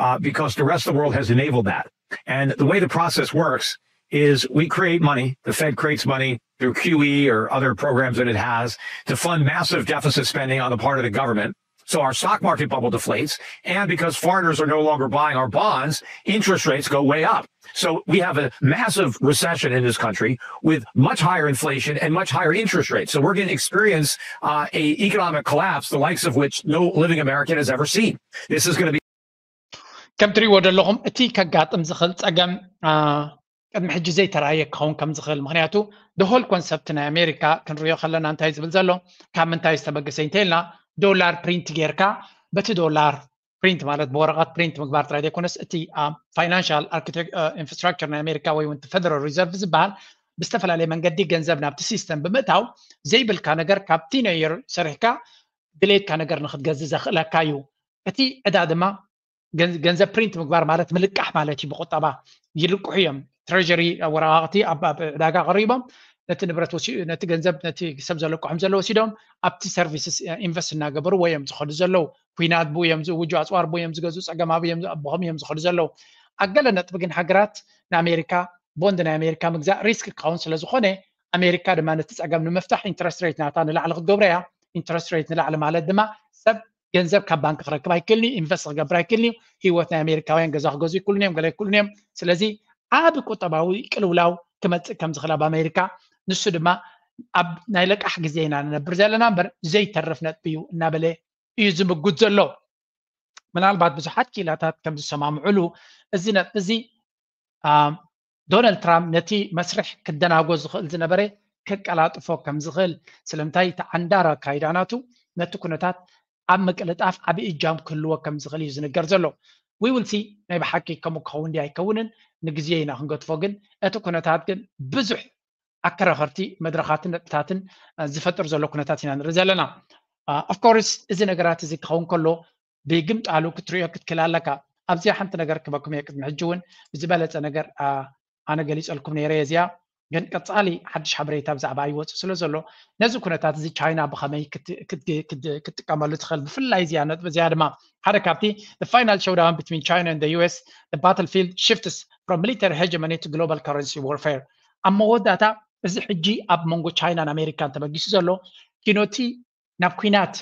uh, because the rest of the world has enabled that. And the way the process works is we create money, the Fed creates money through Q E or other programs that it has to fund massive deficit spending on the part of the government. So our stock market bubble deflates, and because foreigners are no longer buying our bonds, interest rates go way up. So we have a massive recession in this country with much higher inflation and much higher interest rates. So we're going to experience uh, a economic collapse, the likes of which no living American has ever seen. This is going to be ከም ትሪእዎ ዘለኹም እቲ ከጋጥም ዝኽእል ፀገም ቅድሚ ሕጂ ዘይተረኣየ ክኸውን ከም ዝኽእል፣ ምክንያቱ the whole concept ናይ ኣሜሪካ ክንሪኦ ከለና እንታይ ዝብል ዘሎ፣ ካብ ምንታይ ዝተበገሰ እንተኢልና፣ ዶላር ፕሪንት ጌርካ በቲ ዶላር ፕሪንት ማለት ብወረቐት ፕሪንት ምግባር ጥራይ ዘይኮነስ እቲ financial infrastructure ናይ ኣሜሪካ ወይ እውን federal reserve ዝበሃል ብዝተፈላለየ መንገዲ ገንዘብ ናብቲ system ብምእታው ዘይብልካ ነገር ካብቲ ነየር ሰሪሕካ ድሌትካ ነገር ንክትገዝ ዘኽእለካ እዩ። እቲ ዕዳ ድማ ገንዘብ ፕሪንት ምግባር ማለት ምልቃሕ ማለት እዩ። ብቁጠባ ይልቅሑ እዮም። ትሬሪ ወረቃቅቲ ኣብ ዕዳጋ ቀሪቦም ነቲ ንብረት ነቲ ገንዘብ ነቲ ሰብ ዘለቅሖም ዘሎ ወሲዶም ኣብቲ services invest እናገበሩ እዮም ዝኸዱ ዘለዉ። ኩናት ብኡ እዮም ዝእውጁ፣ ኣፅዋር ብኡ እዮም ዝገዝኡ፣ ፀገም ኣብኡ እዮም ኣቦኸም እዮም ዝኸዱ ዘለዉ። ኣብ ገለ ነጥቢ ግን ሃገራት ንኣሜሪካ ቦንድ ናይ ኣሜሪካ ምግዛእ ሪስክ ክኸውን ስለ ዝኾነ ኣሜሪካ ድማ ነቲ ፀገም ንምፍታሕ interest rate ናታ ንላዕሊ ክትገብሮ እያ። Interest rate ንላዕሊ ማለት ድማ ሰብ ገንዘብ ካብ ባንክ ክረክብ ኣይክእልን እዩ፣ ኢንቨስት ክገብር ኣይክእልን እዩ። ህይወት ናይ ኣሜሪካውያን ገዛ ክገዙ ይክእሉን እዮም፣ ገለ ኣይክእሉን እዮም። ስለዚ ዓቢ ቁጠባዊ ቅልውላው ክመፅእ ከም ዝኽእል ኣብ ኣሜሪካ፣ ንሱ ድማ ኣብ ናይ ለቃሕ ግዜ ኢና ንነብር ዘለና እምበር ዘይተርፍ ነጥቢ እዩ እናበለ እዩ ዝምጉት ዘሎ። ምናልባት ብዙሓት ክኢላታት ከም ዝሰማምዑሉ እዚ ነጥቢ እዚ ዶናልድ ትራምፕ ነቲ መስርሕ ክደናጎ ዝኽእል ዝነበረ ከቀላጥፎ ከም ዝኽእል፣ ስለምንታይ እቲ ዓንዳር ኣካይዳ ናቱ ነቲ ኩነታት ኣብ ምቅልጣፍ ዓቢ እጃም ክህልዎ ከም ዝኽእል እዩ ዝንገር ዘሎ። We will see ናይ ብሓቂ ከምኡ ክኸውን ድዩ ኣይከውንን ንግዜ ኢና ክንገድፎ። ግን እቲ ኩነታት ግን ብዙሕ ኣከራኸርቲ መድረኻትን ነጥብታትን ዝፈጥር ዘሎ ኩነታት ኢና ንርኢ ዘለና። Of course እዚ ነገራት እዚ ክኸውን ከሎ ብግምጣሉ ክትሪኦ ክትክእል ኣለካ። ኣብዚኣ ሓንቲ ነገር ክበኩም እየ ቅድሚ ሕጂ እውን ብዝበለፀ ነገር ኣነ ገሊፀልኩም ነይረ እየ እዚኣ። ግን ቀፃሊ ሓድሽ ሓበሬታ ብዛዕባ ይወፅእ ስለ ዘሎ ነዚ ኩነታት እዚ ቻይና ብኸመይ ክትጥቀመሉ ትኽእል፣ ብፍላይ እዚኣ ነጥቢ እዚኣ ድማ ሓደ ካብቲ the final showdown between China and the U S, the battlefield shifts from military hegemony to global currency warfare። ኣብ መወዳእታ እዚ ሕጂ ኣብ መንጎ ቻይናን ኣሜሪካን ተበጊሱ ዘሎ ኪኖቲ ናብ ኩናት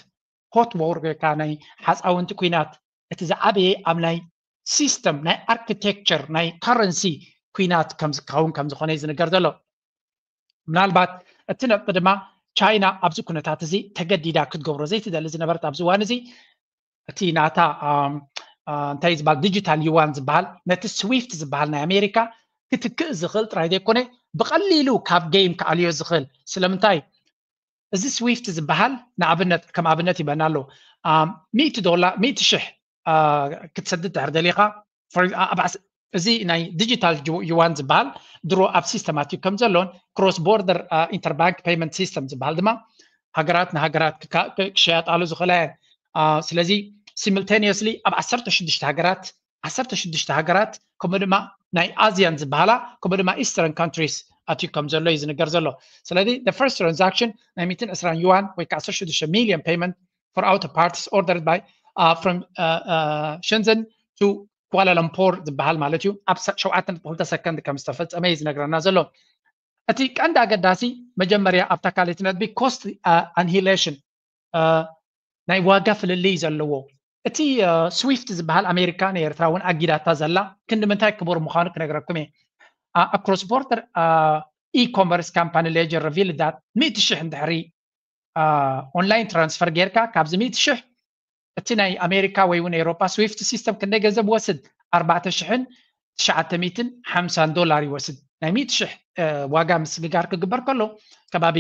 ኮት ወር ወይ ከዓ ናይ ሓፃውንቲ ኩናት እቲ ዝዓበየ ኣብ ናይ ሲስተም ናይ ኣርኪቴክቸር ናይ ካረንሲ ኩናት ከም ዝከውን ከም ዝኾነ እዩ ዝንገር ዘሎ። ምናልባት እቲ ነጥቢ ድማ ቻይና ኣብዚ ኩነታት እዚ ተገዲዳ ክትገብሮ ዘይትደሊ ዝነበረት ኣብዚ እዋን እዚ እቲ ናታ እንታይ ዝበሃል ዲጂታል ዩዋን ዝበሃል ነቲ ስዊፍት ዝበሃል ናይ ኣሜሪካ ክትክእ ዝኽእል ጥራይ ዘይኮነ ብቐሊሉ ካብ ጌም ክኣልዮ ዝኽእል። ስለምንታይ እዚ ስዊፍት ዝበሃል ንኣብነት ከም ኣብነት ይበና ኣሎ ሚእቲ ዶላር ሚእቲ ሽሕ ክትሰድድ ድሕር ደሊኻ እዚ ናይ ዲጂታል ዩዋን ዝበሃል ድሮ ኣብ ሲስተም ኣትዩ ከም ዘሎን ክሮስ ቦርደር ኢንተርባንክ ፔይመንት ሲስተም ዝበሃል ድማ ሃገራት ንሃገራት ክሸያጣሉ ዝኽእላ እየን። ስለዚ ሲምልቴኒየስሊ ኣብ ዓሰርተ ሽዱሽተ ሃገራት ዓሰርተ ሽዱሽተ ሃገራት ከምኡ ድማ ናይ ኣዚያን ዝበሃላ ከምኡ ድማ ኢስተርን ካንትሪስ ኣትዩ ከም ዘሎ እዩ ዝንገር ዘሎ። ስለዚ ፈርስት ትራንዛክሽን ናይ ሚእትን ዕስራን ዩዋን ወይ ከዓ ዓሰርተ ሽዱሽተ ሚልዮን ፔይመንት for outer parties ordered by from Shenzhen to Kuala Lumpur ዝበሃል ማለት እዩ ኣብ ሸውዓተ ነጥቢ ክልተ ሰከንድ ከም ዝተፈፀመ እዩ ዝነግረና ዘሎ። እቲ ቀንዲ ኣገዳሲ መጀመርያ ኣብታ ካልእቲ ነጥቢ ኮስት ኣንሂሌሽን ናይ ዋጋ ፍልልይ ዘለዎ እቲ ስዊፍት ዝበሃል ኣሜሪካ ንኤርትራ እውን ኣጊዳታ ዘላ ክንዲ ምንታይ ክቡር ምዃኑ ክነግረኩም እየ። ኣብ ክሮስ ቦርደር ኢኮመርስ ካምፓኒ ሌጀር ሪቪል ዳት ሚእቲ ሽሕ እንድሕሪ ኦንላይን ትራንስፈር ጌርካ ካብዚ ሚእቲ ሽሕ እቲ ናይ ኣሜሪካ ወይ እውን ኤሮፓ ስዊፍት ሲስተም ክንደይ ገንዘብ ይወስድ? ኣርባዕተ ሽሕን ትሽዓተ ሚእትን ሓምሳን ዶላር ይወስድ። ናይ ሚእቲ ሽሕ ዋጋ ምስግጋር ክግበር ከሎ ከባቢ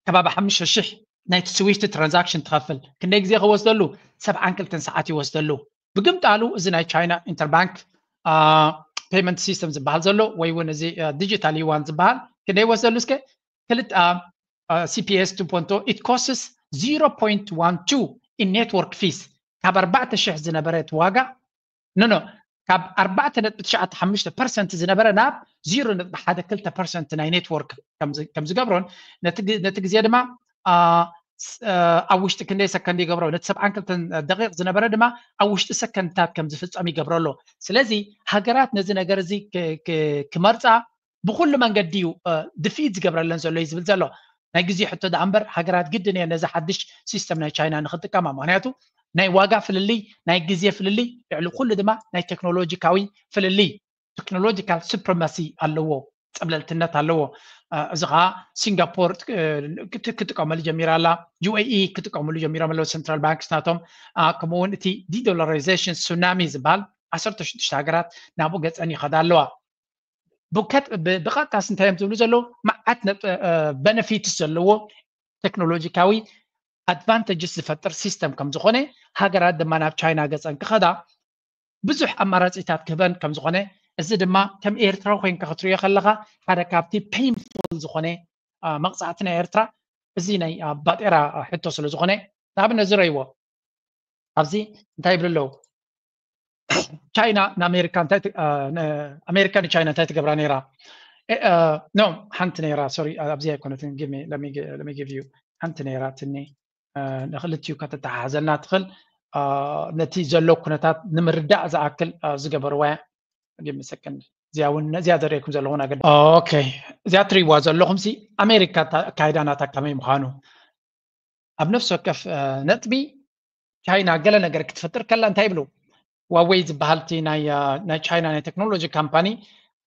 ከባቢ ሓሙሽተ ሽሕ ናይቲ ስዊፍት ትራንዛክሽን ትኸፍል። ክንደይ ግዜ ክወስደሉ? ሰብዓን ክልተን ሰዓት ይወስደሉ። ብግምጣሉ እዚ ናይ ቻይና ኢንተርባንክ ፔመንት ሲስተም ዝበሃል ዘሎ ወይ እውን እዚ ዲጂታል ዩዋን ዝበሃል ክንደይ ይወስደሉ? እስከ ክልተ ሲፒኤስ ቱ ፖንቶ it costs zero point one two in network fees። ካብ ኣርባዕተ ሽሕ ዝነበረት ዋጋ ኖ ኖ ካብ ኣርባዕተ ነጥቢ ትሽዓተ ሓሙሽተ ፐርሰንት ዝነበረ ናብ ዜሮ ነጥቢ ሓደ ክልተ ፐርሰንት ናይ ኔትወርክ ከም ዝገብሮን ነቲ ግዜ ድማ ኣብ ውሽጢ ክንደይ ሰከንድ ይገብሮ፣ ነቲ ሰብዓን ክልተን ደቂቕ ዝነበረ ድማ ኣብ ውሽጢ ሰከንድታት ከም ዝፍጸም ይገብሮ ኣሎ። ስለዚ ሃገራት ነዚ ነገር እዚ ክመርጻ ብኩሉ መንገዲ እዩ ድፊት ዝገብረለን ዘሎ እዩ ዝብል ዘሎ። ናይ ግዜ ሕቶ ደኣ እምበር ሃገራት ግድን እየ ነዚ ሓድሽ ሲስተም ናይ ቻይና ንክጥቀማ። ምክንያቱ ናይ ዋጋ ፍልልይ፣ ናይ ግዜ ፍልልይ፣ ልዕሊ ኩሉ ድማ ናይ ቴክኖሎጂካዊ ፍልልይ፣ ቴክኖሎጂካል ሱፕሪማሲ ኣለዎ፣ ጸብለልትነት ኣለዎ። እዚ ከዓ ሲንጋፖር ክጥቀመሉ ጀሚራ ኣላ፣ ዩ ኤ ኢ ክጥቀምሉ ጀሚሮም ኣለዉ፣ ሰንትራል ባንክስ ናቶም። ከምኡ እውን እቲ ዲዶላራይዜሽን ሱናሚ ዝበሃል ዓሰርተ ሽዱሽተ ሃገራት ናብኡ ገጸን ይኸዳ ኣለዋ። ብቀጥታ እንታይ እዮም ዝብሉ ዘለዉ? መዓት በነፊትስ ዘለዎ ቴክኖሎጂካዊ ኣድቫንቴጅስ ዝፈጥር ሲስተም ከም ዝኾነ፣ ሃገራት ድማ ናብ ቻይና ገጸን ክኸዳ ብዙሕ ኣማራጺታት ክህበን ከም ዝኾነ፣ እዚ ድማ ከም ኤርትራዊ ኮይንካ ክትሪኦ ከለኻ ሓደ ካብቲ ፔንፉል ዝኾነ መቕጻዕቲ ናይ ኤርትራ እዚ ናይ ባጤራ ሕቶ ስለ ዝኾነ፣ ንኣብነት ዝረእይዎ ኣብዚ እንታይ ይብሉ ኣለዉ? ቻይና ንኣሜሪካ እንታይ ኣሜሪካ ንቻይና እንታይ ትገብራ ነይራ? ኖ ሓንቲ ነይራ። ሶሪ፣ ኣብዚ ኣይኮነትን። ለሚጊቭ ዩ ሓንቲ ነይራ ትኒ ንክልቲኡ ከተተሓሕዘልና ትኽእል። ነቲ ዘሎ ኩነታት ንምርዳእ ዝኣክል ዝገበርዋ እያ። ጊቭ ሚ ሰከንድ። እዚኣ እውን እዚኣ ዘርእየኩም ዘለኹ ኣገዳ ኦኬ። እዚኣ ትሪእዋ ዘለኹም ሲ ኣሜሪካ ኣካይዳ ናታ ከመይ ምዃኑ ኣብ ነፍሲ ወከፍ ነጥቢ ቻይና ገለ ነገር ክትፈጥር ከላ እንታይ ይብሉ? ዋወይ ዝበሃል እቲ ናይ ቻይና ናይ ቴክኖሎጂ ካምፓኒ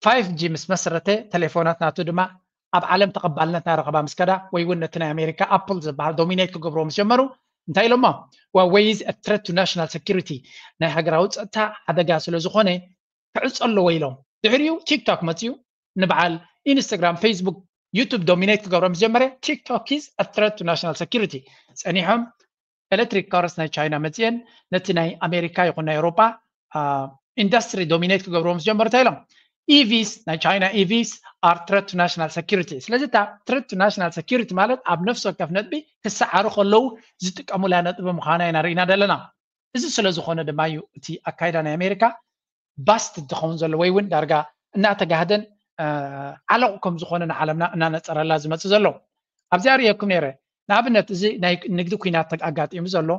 ፋይቭ ጂ ምስ መስረተ፣ ቴሌፎናት ናቱ ድማ ኣብ ዓለም ተቐባልነት ናይ ረኸባ ምስ ከዳ፣ ወይ እውን ነቲ ናይ ኣሜሪካ ኣፕል ዝበሃል ዶሚኔት ክገብርዎ ምስ ጀመሩ እንታይ ኢሎሞ? ዋወይ is a threat to national security፣ ናይ ሃገራዊ ፀጥታ ሓደጋ ስለ ዝኾነ ክዕፆ ኣለዎ ኢሎም። ድሕሪኡ ቲክቶክ መፅኡ፣ ንበዓል ኢንስታግራም፣ ፌስቡክ፣ ዩቱብ ዶሚኔት ክገብሮ ምስ ጀመረ፣ ቲክቶክ is a threat to national security። ፀኒሖም ኤሌክትሪክ ካርስ ናይ ቻይና መፅኤን ነቲ ናይ ኣሜሪካ ይኹን ናይ ኤውሮጳ ኢንዱስትሪ ዶሚኔት ክገብርዎ ምስ ጀመሩ እንታይ ኢሎም? ኢቪስ ናይ ቻይና ኢቪስ are threat to national security። ስለዚ እታ threat to national security ማለት ኣብ ነፍሲ ወከፍ ነጥቢ ክሰዓሩ ከለዉ ዝጥቀሙላ ነጥቢ ምዃና ኢና ርኢና ዘለና። እዚ ስለ ዝኾነ ድማ እዩ እቲ ኣካይዳ ናይ ኣሜሪካ ባስት ዝኸውን ዘሎ ወይ እውን ዳርጋ እናተጋህደን ዓለቑ ከም ዝኾነ ንዓለምና እናነፀረላ ዝመፅእ ዘሎ። ኣብዚኣ ርእየኩም ነይረ። ንኣብነት እዚ ናይ ንግዲ ኩናት ኣጋጢሙ ዘሎ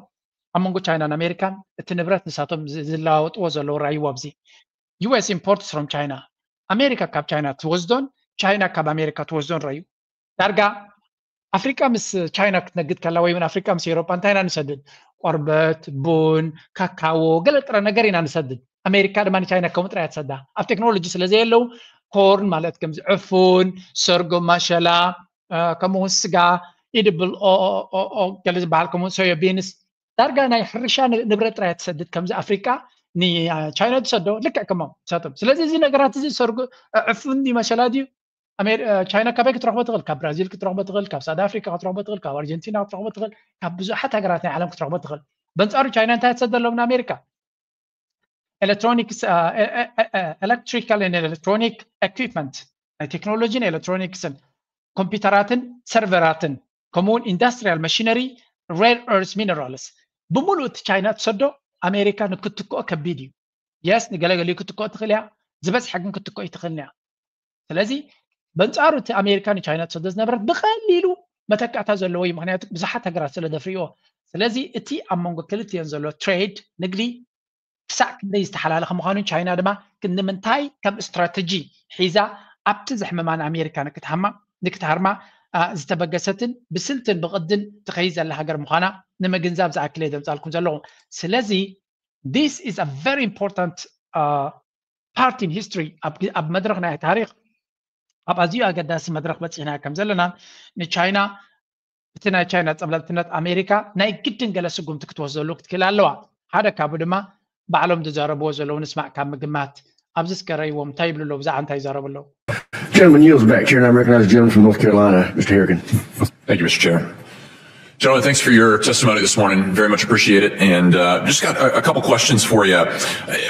ኣብ መንጎ ቻይናን ኣሜሪካን እቲ ንብረት ንሳቶም ዝለዋወጥዎ ዘለዉ ራይዎ ኣብዚ ዩ ኤስ ኢምፖርትስ ፍሮም ቻይና፣ ኣሜሪካ ካብ ቻይና ትወስዶን ቻይና ካብ ኣሜሪካ ትወስዶን ረዩ። ዳርጋ ኣፍሪቃ ምስ ቻይና ክትነግድ ከላ ወይ እውን ኣፍሪቃ ምስ ኤውሮጳ እንታይ ኢና ንሰድድ? ቆርበት፣ ቡን፣ ካካዎ፣ ገለ ጥረ ነገር ኢና ንሰድድ። ኣሜሪካ ድማ ንቻይና ከምኡ ጥራይ እያ ትሰዳ። ኣብ ቴክኖሎጂ ስለ ዘየለዉ ኮርን ማለት ከምዚ ዕፉን፣ ሰርጎ፣ ማሸላ፣ ከምኡ እውን ስጋ፣ ኢድብል ገለ ዝበሃል ከምኡ ሶዮ ቢንስ ዳርጋ ናይ ሕርሻ ንብረት ጥራይ እያ ትሰድድ። ከምዚ ኣፍሪቃ ንቻይና ትሰዶ ልክዕ ከሞም ንሳቶም። ስለዚ እዚ ነገራት እዚ ሰርጎ ዕፉን ድዩ መሸላ ድዩ? ቻይና ካበይ ክትረኽቦ ትኽእል? ካብ ብራዚል ክትረኽቦ ትኽእል፣ ካብ ሳውት ኣፍሪካ ክትረኽቦ ትኽእል፣ ካብ ኣርጀንቲና ክትረኽቦ ትኽእል፣ ካብ ብዙሓት ሃገራት ናይ ዓለም ክትረኽቦ ትኽእል። በንጻሩ ቻይና እንታይ ትሰደሎም ንኣሜሪካ? ኤሌክትሮኒክስ፣ ኤሌክትሪካል ኤሌክትሮኒክ ኢኩፕመንት፣ ናይ ቴክኖሎጂን ኤሌክትሮኒክስን፣ ኮምፒውተራትን ሰርቨራትን፣ ከምኡውን ኢንዱስትሪያል ማሽነሪ፣ ሬር ኤርስ ሚነራልስ፣ ብምሉእ እቲ ቻይና ትሰዶ ኣሜሪካ ንክትክኦ ከቢድ እዩ። የስ ንገለገሊኡ ክትክኦ ትኽእል እያ፣ ዝበዝሐ ግን ክትክኦ ይትኽእልን እያ። ስለዚ በንጻሩ እቲ ኣሜሪካ ንቻይና ትሰዶ ዝነበረት ብቐሊሉ መተካእታ ዘለዎ እዩ። ምክንያቱ ብዙሓት ሃገራት ስለ ደፍርዎ። ስለዚ እቲ ኣብ መንጎ ክልቲኦን ዘሎ ትሬድ ንግዲ ክሳዕ ክንደይ ዝተሓላለኸ ምዃኑን ቻይና ድማ ክንዲ ምንታይ ከም ስትራተጂ ሒዛ ኣብቲ ዘሕመማ ንኣሜሪካ ንክትሃማ ንክትሃርማ ዝተበገሰትን ብስልትን ብቕድን ትኸይድ ዘላ ሃገር ምዃና ንምግንዛብ ዝኣክል እየ ዘምጻልኩም ዘለኹ። ስለዚ this is a very important part in history። ኣብ መድረኽ ናይ ታሪክ ኣብ ኣዝዩ ኣገዳሲ መድረኽ በፂሕና ከም ዘለና ንቻይና እቲ ናይ ቻይና ፀብለልትነት ኣሜሪካ ናይ ግድን ገለ ስጉምቲ ክትወስደሉ ክትክእል ኣለዋ። ሓደ ካብኡ ድማ ባዕሎም ዝዛረብዎ ዘለዉ ንስማዕ ካብ ምግማት። ኣብዚ እስከ ረይዎም እንታይ ይብሉ ኣለዉ? ብዛዕባ እንታይ ይዛረቡ ኣለዉ? Gentleman yields back. Chair, and I recognize the gentleman from North Carolina, Mister Harrigan. Thank you, Mister Chair. Gentlemen, thanks for your testimony this morning. Very much appreciate it. And uh, just got a, a couple questions for you. Uh,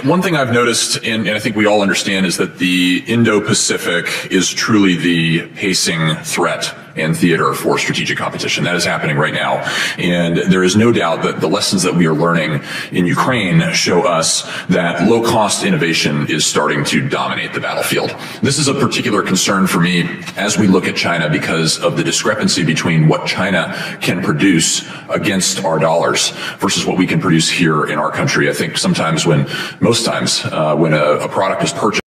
One thing I've noticed, and, and I think we all understand, is that the Indo Pacific is truly the pacing threat and theater for strategic competition. That is happening right now. And there is no doubt that the lessons that we are learning in Ukraine show us that low cost innovation is starting to dominate the battlefield. This is a particular concern for me as we look at China because of the discrepancy between what China can produce against our dollars versus what we can produce here in our country. I think sometimes when, most times, uh, when a, a product is purchased,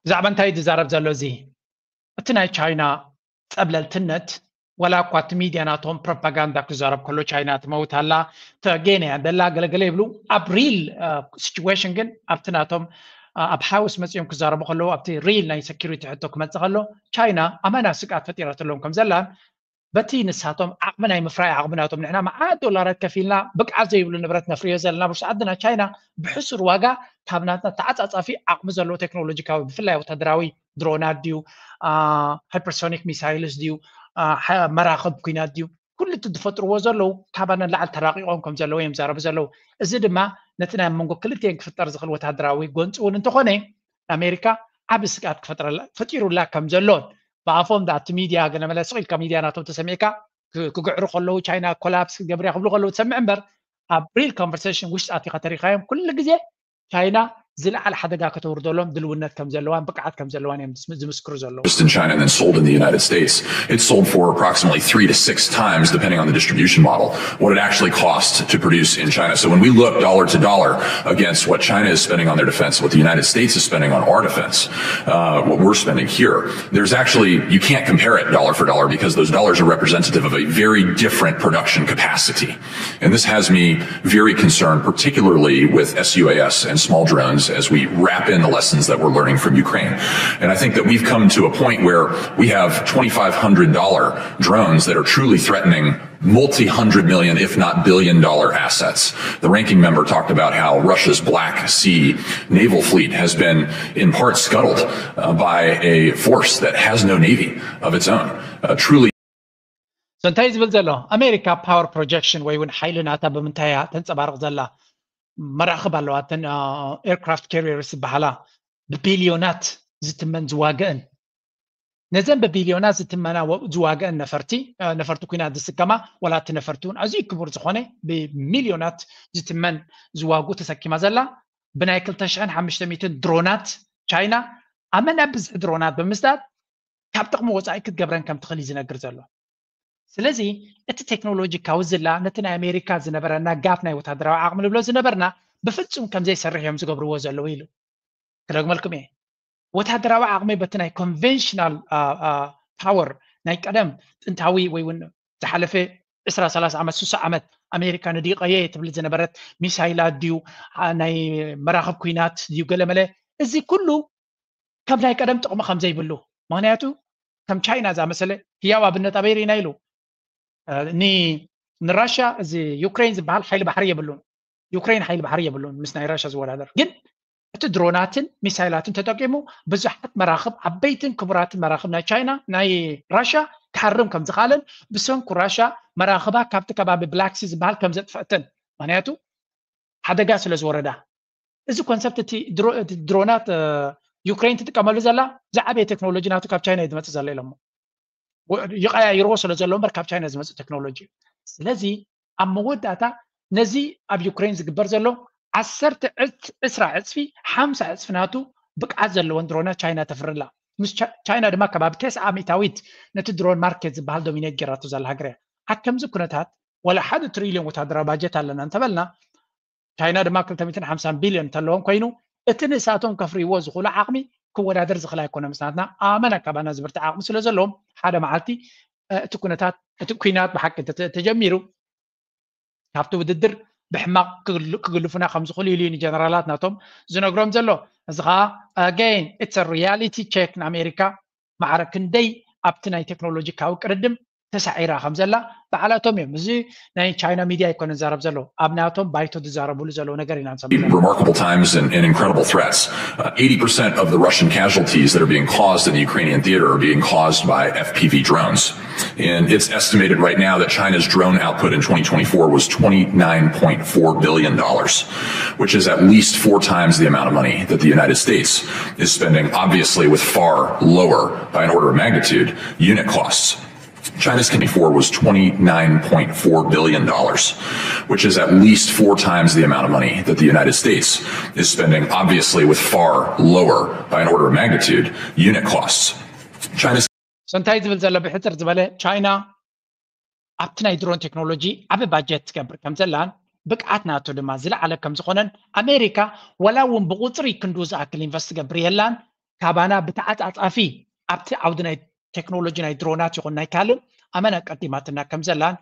ብዛዕባ እንታይ እዩ ዝዛረብ ዘሎ? እዚ እቲ ናይ ቻይና ጸብለልትነት፣ ዋላ እኳ እቲ ሚድያ ናቶም ፕሮፓጋንዳ ክዛረብ ከሎ ቻይና ትመውት ኣላ፣ ተጌነ እያ ደላ፣ ገለገለ ይብሉ። ኣብ ሪል ሲቹዌሽን ግን፣ ኣብቲ ናቶም ኣብ ሃውስ መጺኦም ክዛረቡ ከለዉ፣ ኣብቲ ሪል ናይ ሴኩሪቲ ሕቶ ክመጽእ ከሎ፣ ቻይና ኣመና ስግኣት ፈጢራትሎም ከም ዘላን፣ በቲ ንሳቶም ዓቕሚ ናይ ምፍራይ ዓቕሚ ናቶም፣ ንሕና መዓት ዶላራት ከፊልና ብቅዓት ዘይብሉ ንብረት ነፍርዮ ዘለና፣ ብርሱ ዓድና ቻይና ብሕሱር ዋጋ ካብ ናትና ተዓጻጻፊ ዓቕሚ ዘለዎ ቴክኖሎጂካዊ፣ ብፍላይ ወታደራዊ ድሮናት ድዩ፣ ሃይፐርሶኒክ ሚሳይልስ ድዩ፣ መራኽብ ኩናት ድዩ፣ ኩሉ እቲ ዝፈጥርዎ ዘለዉ ካባና ንላዕሊ ተራቂቖም ከም ዘለዉ እዮም ዛረቡ ዘለዉ። እዚ ድማ ነቲ ናይ መንጎ ክልቲኤን ክፍጠር ዝኽእል ወታደራዊ ጎንፂ እውን እንተኾነ፣ ኣሜሪካ ዓቢ ስግኣት ክፈጥረላ፣ ፈጢሩላ ከም ዘሎን፣ ብኣፎም ዳ እቲ ሚድያ ገለ መለ ስቕ ኢልካ ሚድያ ናቶም ተሰሚዕካ ክግዕሩ ከለዉ፣ ቻይና ኮላፕስ ክትገብር እያ ክብሉ ከለዉ ትሰምዕ እምበር፣ ኣብ ሪል ኮንቨርሴሽን ውሽጢ ኣቲኻ ተሪኻዮም ኩሉ ግዜ ቻይና ዝለዓለ ሓደጋ ከተውርደሎም ድልውነት ከም ዘለዋን ብቅዓት ከም ዘለዋን እዮም ዝምስክሩ ዘለዉ። In China and then sold in the United States, it's sold for approximately three to six times, depending on the distribution model, what it actually costs to produce in China. So when we look dollar to dollar against what China is spending on their defense, what the United States is spending on our defense, uh, what we're spending here, there's actually, you can't compare it dollar for dollar because those dollars are representative of a very different production capacity. And this has me very concerned, particularly with S U A S and small drones, as we wrap in the lessons that we're learning from Ukraine. And I think that we've come to a point where we have twenty-five hundred dollar drones that are truly threatening multi-hundred million, if not billion dollar assets. The ranking member talked about how Russia's Black Sea naval fleet has been in part scuttled uh, by a force that has no navy of its own. Uh, truly So እንታይ እዩ ዝብል ዘሎ? ኣሜሪካ ፓወር ፕሮጀክሽን ወይ እውን ሓይሊ ናታ ብምንታይ እያ ተንፀባርቕ ዘላ? መራኽብ ኣለዋ፣ እተን ኤርክራፍት ካሪየርስ ዝበሃላ ብቢልዮናት ዝትመን ዝዋግአን፣ ነዘን ብቢልዮናት ዝትመና ዝዋግአን ነፈርቲ፣ ነፈርቲ ኩናት ዝስከማ፣ ዋላ እቲ ነፈርቲ እውን ኣዝዩ ክቡር ዝኾነ ብሚልዮናት ዝትመን ዝዋግኡ ተሰኪማ ዘላ፣ ብናይ ክልተ ሽሕን ሓሙሽተ ሚእትን ድሮናት ቻይና ኣመና ብዝሒ ድሮናት ብምስዳድ ካብ ጥቕሚ ወፃኢ ክትገብረን ከም ትኽእል እዩ ዝነግር ዘሎ። ስለዚ እቲ ቴክኖሎጂ ካብ ዝላ ነቲ ናይ ኣሜሪካ ዝነበረና ጋፕ ናይ ወታደራዊ ዓቕሚ ንብሎ ዝነበርና ብፍጹም ከም ዘይሰርሕ እዮም ዝገብርዎ ዘለዉ ኢሉ። ክደግመልኩም እየ፣ ወታደራዊ ዓቕሚ በቲ ናይ ኮንቨንሽናል ፓወር ናይ ቀደም ጥንታዊ ወይ እውን ዝሓለፈ ዕስራ ሰላሳ ዓመት ስሳ ዓመት ኣሜሪካ ንድዩ ቀየ ትብል ዝነበረት ሚሳይላት ድዩ ናይ መራኽብ ኩናት ድዩ ገለመለ፣ እዚ ኩሉ ከም ናይ ቀደም ጥቕሚ ከም ዘይብሉ፣ ምክንያቱ ከም ቻይና ዝኣመሰለ ህያው ኣብነት ኣበይ ርኢና ኢሉ። ንራሽያ እዚ ዩክሬን ዝበሃል ሓይሊ ባሕሪ የብሉን። ዩክሬን ሓይሊ ባሕሪ የብሉን ምስ ናይ ራሽያ ዝወዳደር። ግን እቲ ድሮናትን ሚሳይላትን ተጠቂሙ ብዙሓት መራኽብ፣ ዓበይትን ክቡራትን መራኽብ ናይ ቻይና ናይ ራሽያ ክሓርም ከም ዝኽኣለን፣ ብሰንኩ ራሽያ መራኽባ ካብቲ ከባቢ ብላክሲ ዝበሃል ከም ዘጥፈእትን፣ ምክንያቱ ሓደጋ ስለ ዝወረዳ። እዚ ኮንሰፕት እቲ ድሮናት ዩክሬን ትጥቀመሉ ዘላ ዝዓበየ ቴክኖሎጂ ናቱ ካብ ቻይና እዩ ዝመፅእ ዘሎ ኢሎሞ። ይቀያይርዎ ስለ ዘሎ እምበር ካብ ቻይና ዝመፅእ ቴክኖሎጂ እዩ። ስለዚ ኣብ መወዳእታ ነዚ ኣብ ዩክሬን ዝግበር ዘሎ ዓሰርተ ዕስራ ዕፅፊ ሓምሳ ዕፅፊ ናቱ ብቅዓት ዘለወን ድሮናት ቻይና ተፍርላ። ምስ ቻይና ድማ ከባቢ ተስዓ ሚእታዊት ነቲ ድሮን ማርኬት ዝበሃል ዶሚኔት ጌራቶ ዘላ ሃገር እያ። ኣብ ከምዚ ኩነታት ዋላ ሓደ ትሪልዮን ወታደራዊ ባጀት ኣለና እንተበልና፣ ቻይና ድማ ክልተ ሚእትን ሓምሳን ቢልዮን እንተለዎም ኮይኑ፣ እቲ ንሳቶም ከፍርይዎ ዝኽእሉ ዓቕሚ ክወዳደር ዝኽእል ኣይኮነ ምስ ናትና። ኣመና ካባና ዝብርትዕ ዓቕሚ ስለ ዘለዎም፣ ሓደ መዓልቲ እቲ ኩነታት፣ እቲ ኩናት ብሓቂ ተጀሚሩ ካብቲ ውድድር ብሕማቕ ክግልፉና ከም ዝኽእሉ ኢሉ እዩ ንጀነራላት ናቶም ዝነግሮም ዘሎ። እዚ ከዓ ኣገይን ኢትስ ሪያሊቲ ቼክ ንኣሜሪካ። ማዕረ ክንደይ ኣብቲ ናይ ቴክኖሎጂካዊ ቅርድም ተሳዒራ ከም ዘላ ባዕላቶም እዮም። እዚ ናይ ቻይና ሚድያ ኣይኮነ ዝዛረብ ዘሎ፣ ኣብ ናቶም ባይቶ ዝዛረብሉ ዘለዉ ነገር ኢና ንሰምዕ ዘለና። Remarkable times and, and incredible threats. Uh, eighty percent of the Russian casualties that are being caused in the Ukrainian theater are being caused by F P V drones. And it's estimated right now that China's drone output in twenty twenty-four was twenty-nine point four billion dollars, which is at least four times the amount of money that the United States is spending, obviously with far lower, by an order of magnitude, unit costs. China's twenty-four was twenty-nine point four billion dollars, which is at least four times the amount of money that the United States is spending, obviously with far lower, by an order of magnitude, unit costs. China's እንታይ ዝብል ዘሎ ብሕፅር ዝበለ ቻይና ኣብቲ ናይ ድሮን ቴክኖሎጂ ዓቢ ባጀት ትገብር ከም ዘላን ብቅዓት ናቱ ድማ ዝለዓለ ከም ዝኾነን ኣሜሪካ ዋላ እውን ብቁፅሪ ክንዱ ዝኣክል ኢንቨስት ትገብር የላን ካባና ብተዓፃፃፊ ኣብቲ ዓውዲ ናይ ቴክኖሎጂ ናይ ድሮናት ይኹን ናይ ካልእ ኣመና ቀዲማትና ከም ዘላን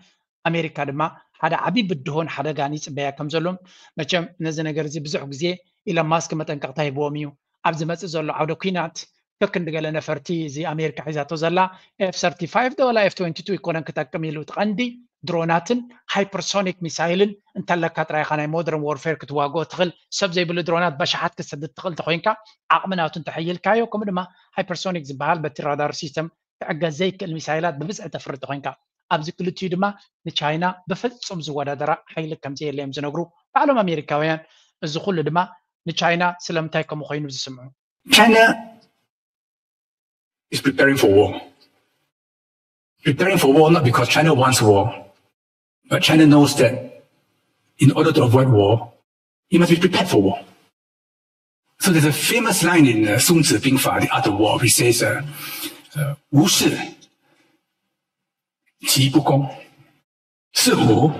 ኣሜሪካ ድማ ሓደ ዓቢ ብድሆን ሓደጋን ይፅበያ ከም ዘሎም መቸም ነዚ ነገር እዚ ብዙሕ ግዜ ኢሎን ማስክ መጠንቀቕታ ሂብዎም እዩ ኣብ ዝመፅእ ዘሎ ዓውደ ኩናት ከክንዲ ገለ ነፈርቲ እዚ ኣሜሪካ ሒዛቶ ዘላ ኤፍ ሰርቲፋይቭ ዶ ወላ ኤፍ ትወንቲ ቱ ይኮነን ክጠቅም ኢሉ እቲ ቀንዲ ድሮናትን ሃይፐርሶኒክ ሚሳይልን እንተለካ ጥራይካ ናይ ሞደርን ዎርፌር ክትዋግኦ ትኽእል ሰብ ዘይብሉ ድሮናት በሽሓት ክትሰድድ ትኽእል ተኮይንካ ዓቕሚ ናቱ እንተሐይልካዮ ከምኡ ድማ ሃይፐርሶኒክ ዝበሃል በቲ ራዳር ሲስተም ክዕገዝ ዘይክእል ሚሳይላት ብብዝሒ ተፍሪ ተኮይንካ ኣብዚ ክልቲኡ ድማ ንቻይና ብፍጹም ዝወዳደራ ሓይሊ ከምዘየለ እዮም ዝነግሩ ባዕሎም ኣሜሪካውያን እዚ ኩሉ ድማ ንቻይና ስለምንታይ ከምኡ ኮይኑ ዝስምዑ China is preparing for war. Preparing for war not because China wants war, but China knows that in order to avoid war, you must be prepared for war. So there's a famous line in uh, 孙子兵法, the art of war, which says, uh, uh, 无事其不功，似乎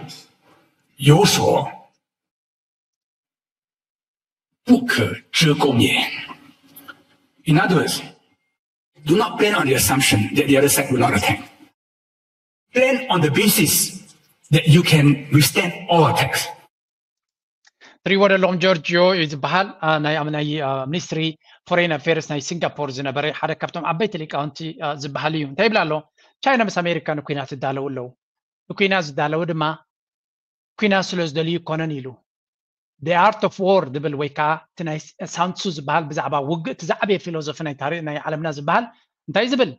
有所不可遮功也。In other words, do not plan on the assumption that the other side will not attack. Plan on the basis that you can withstand all attacks. ትሪእዎ ዘለኹም ጆርጂዮ እዩ ዝበሃል ናይ ናይ ሚኒስትሪ ፎሬን ኣፌርስ ናይ ሲንጋፖር ዝነበረ ሓደ ካብቶም ዓበይቲ ሊቃውንቲ ዝበሃል እዩ እንታይ ይብል ኣሎ ቻይና ምስ ኣሜሪካ ንኩናት ዝዳለዉ ኣለዉ ንኩናት ዝዳለዉ ድማ ኩናት ስለ ዝደልዩ ይኮነን ኢሉ the art of war ዝብል ወይ ከዓ እቲ ናይ ሳንሱ ዝበሃል ብዛዕባ ውግእ እቲ ዝዓበየ ፊሎዞፊ ናይ ታሪክ ናይ ዓለምና ዝበሃል እንታይ ዝብል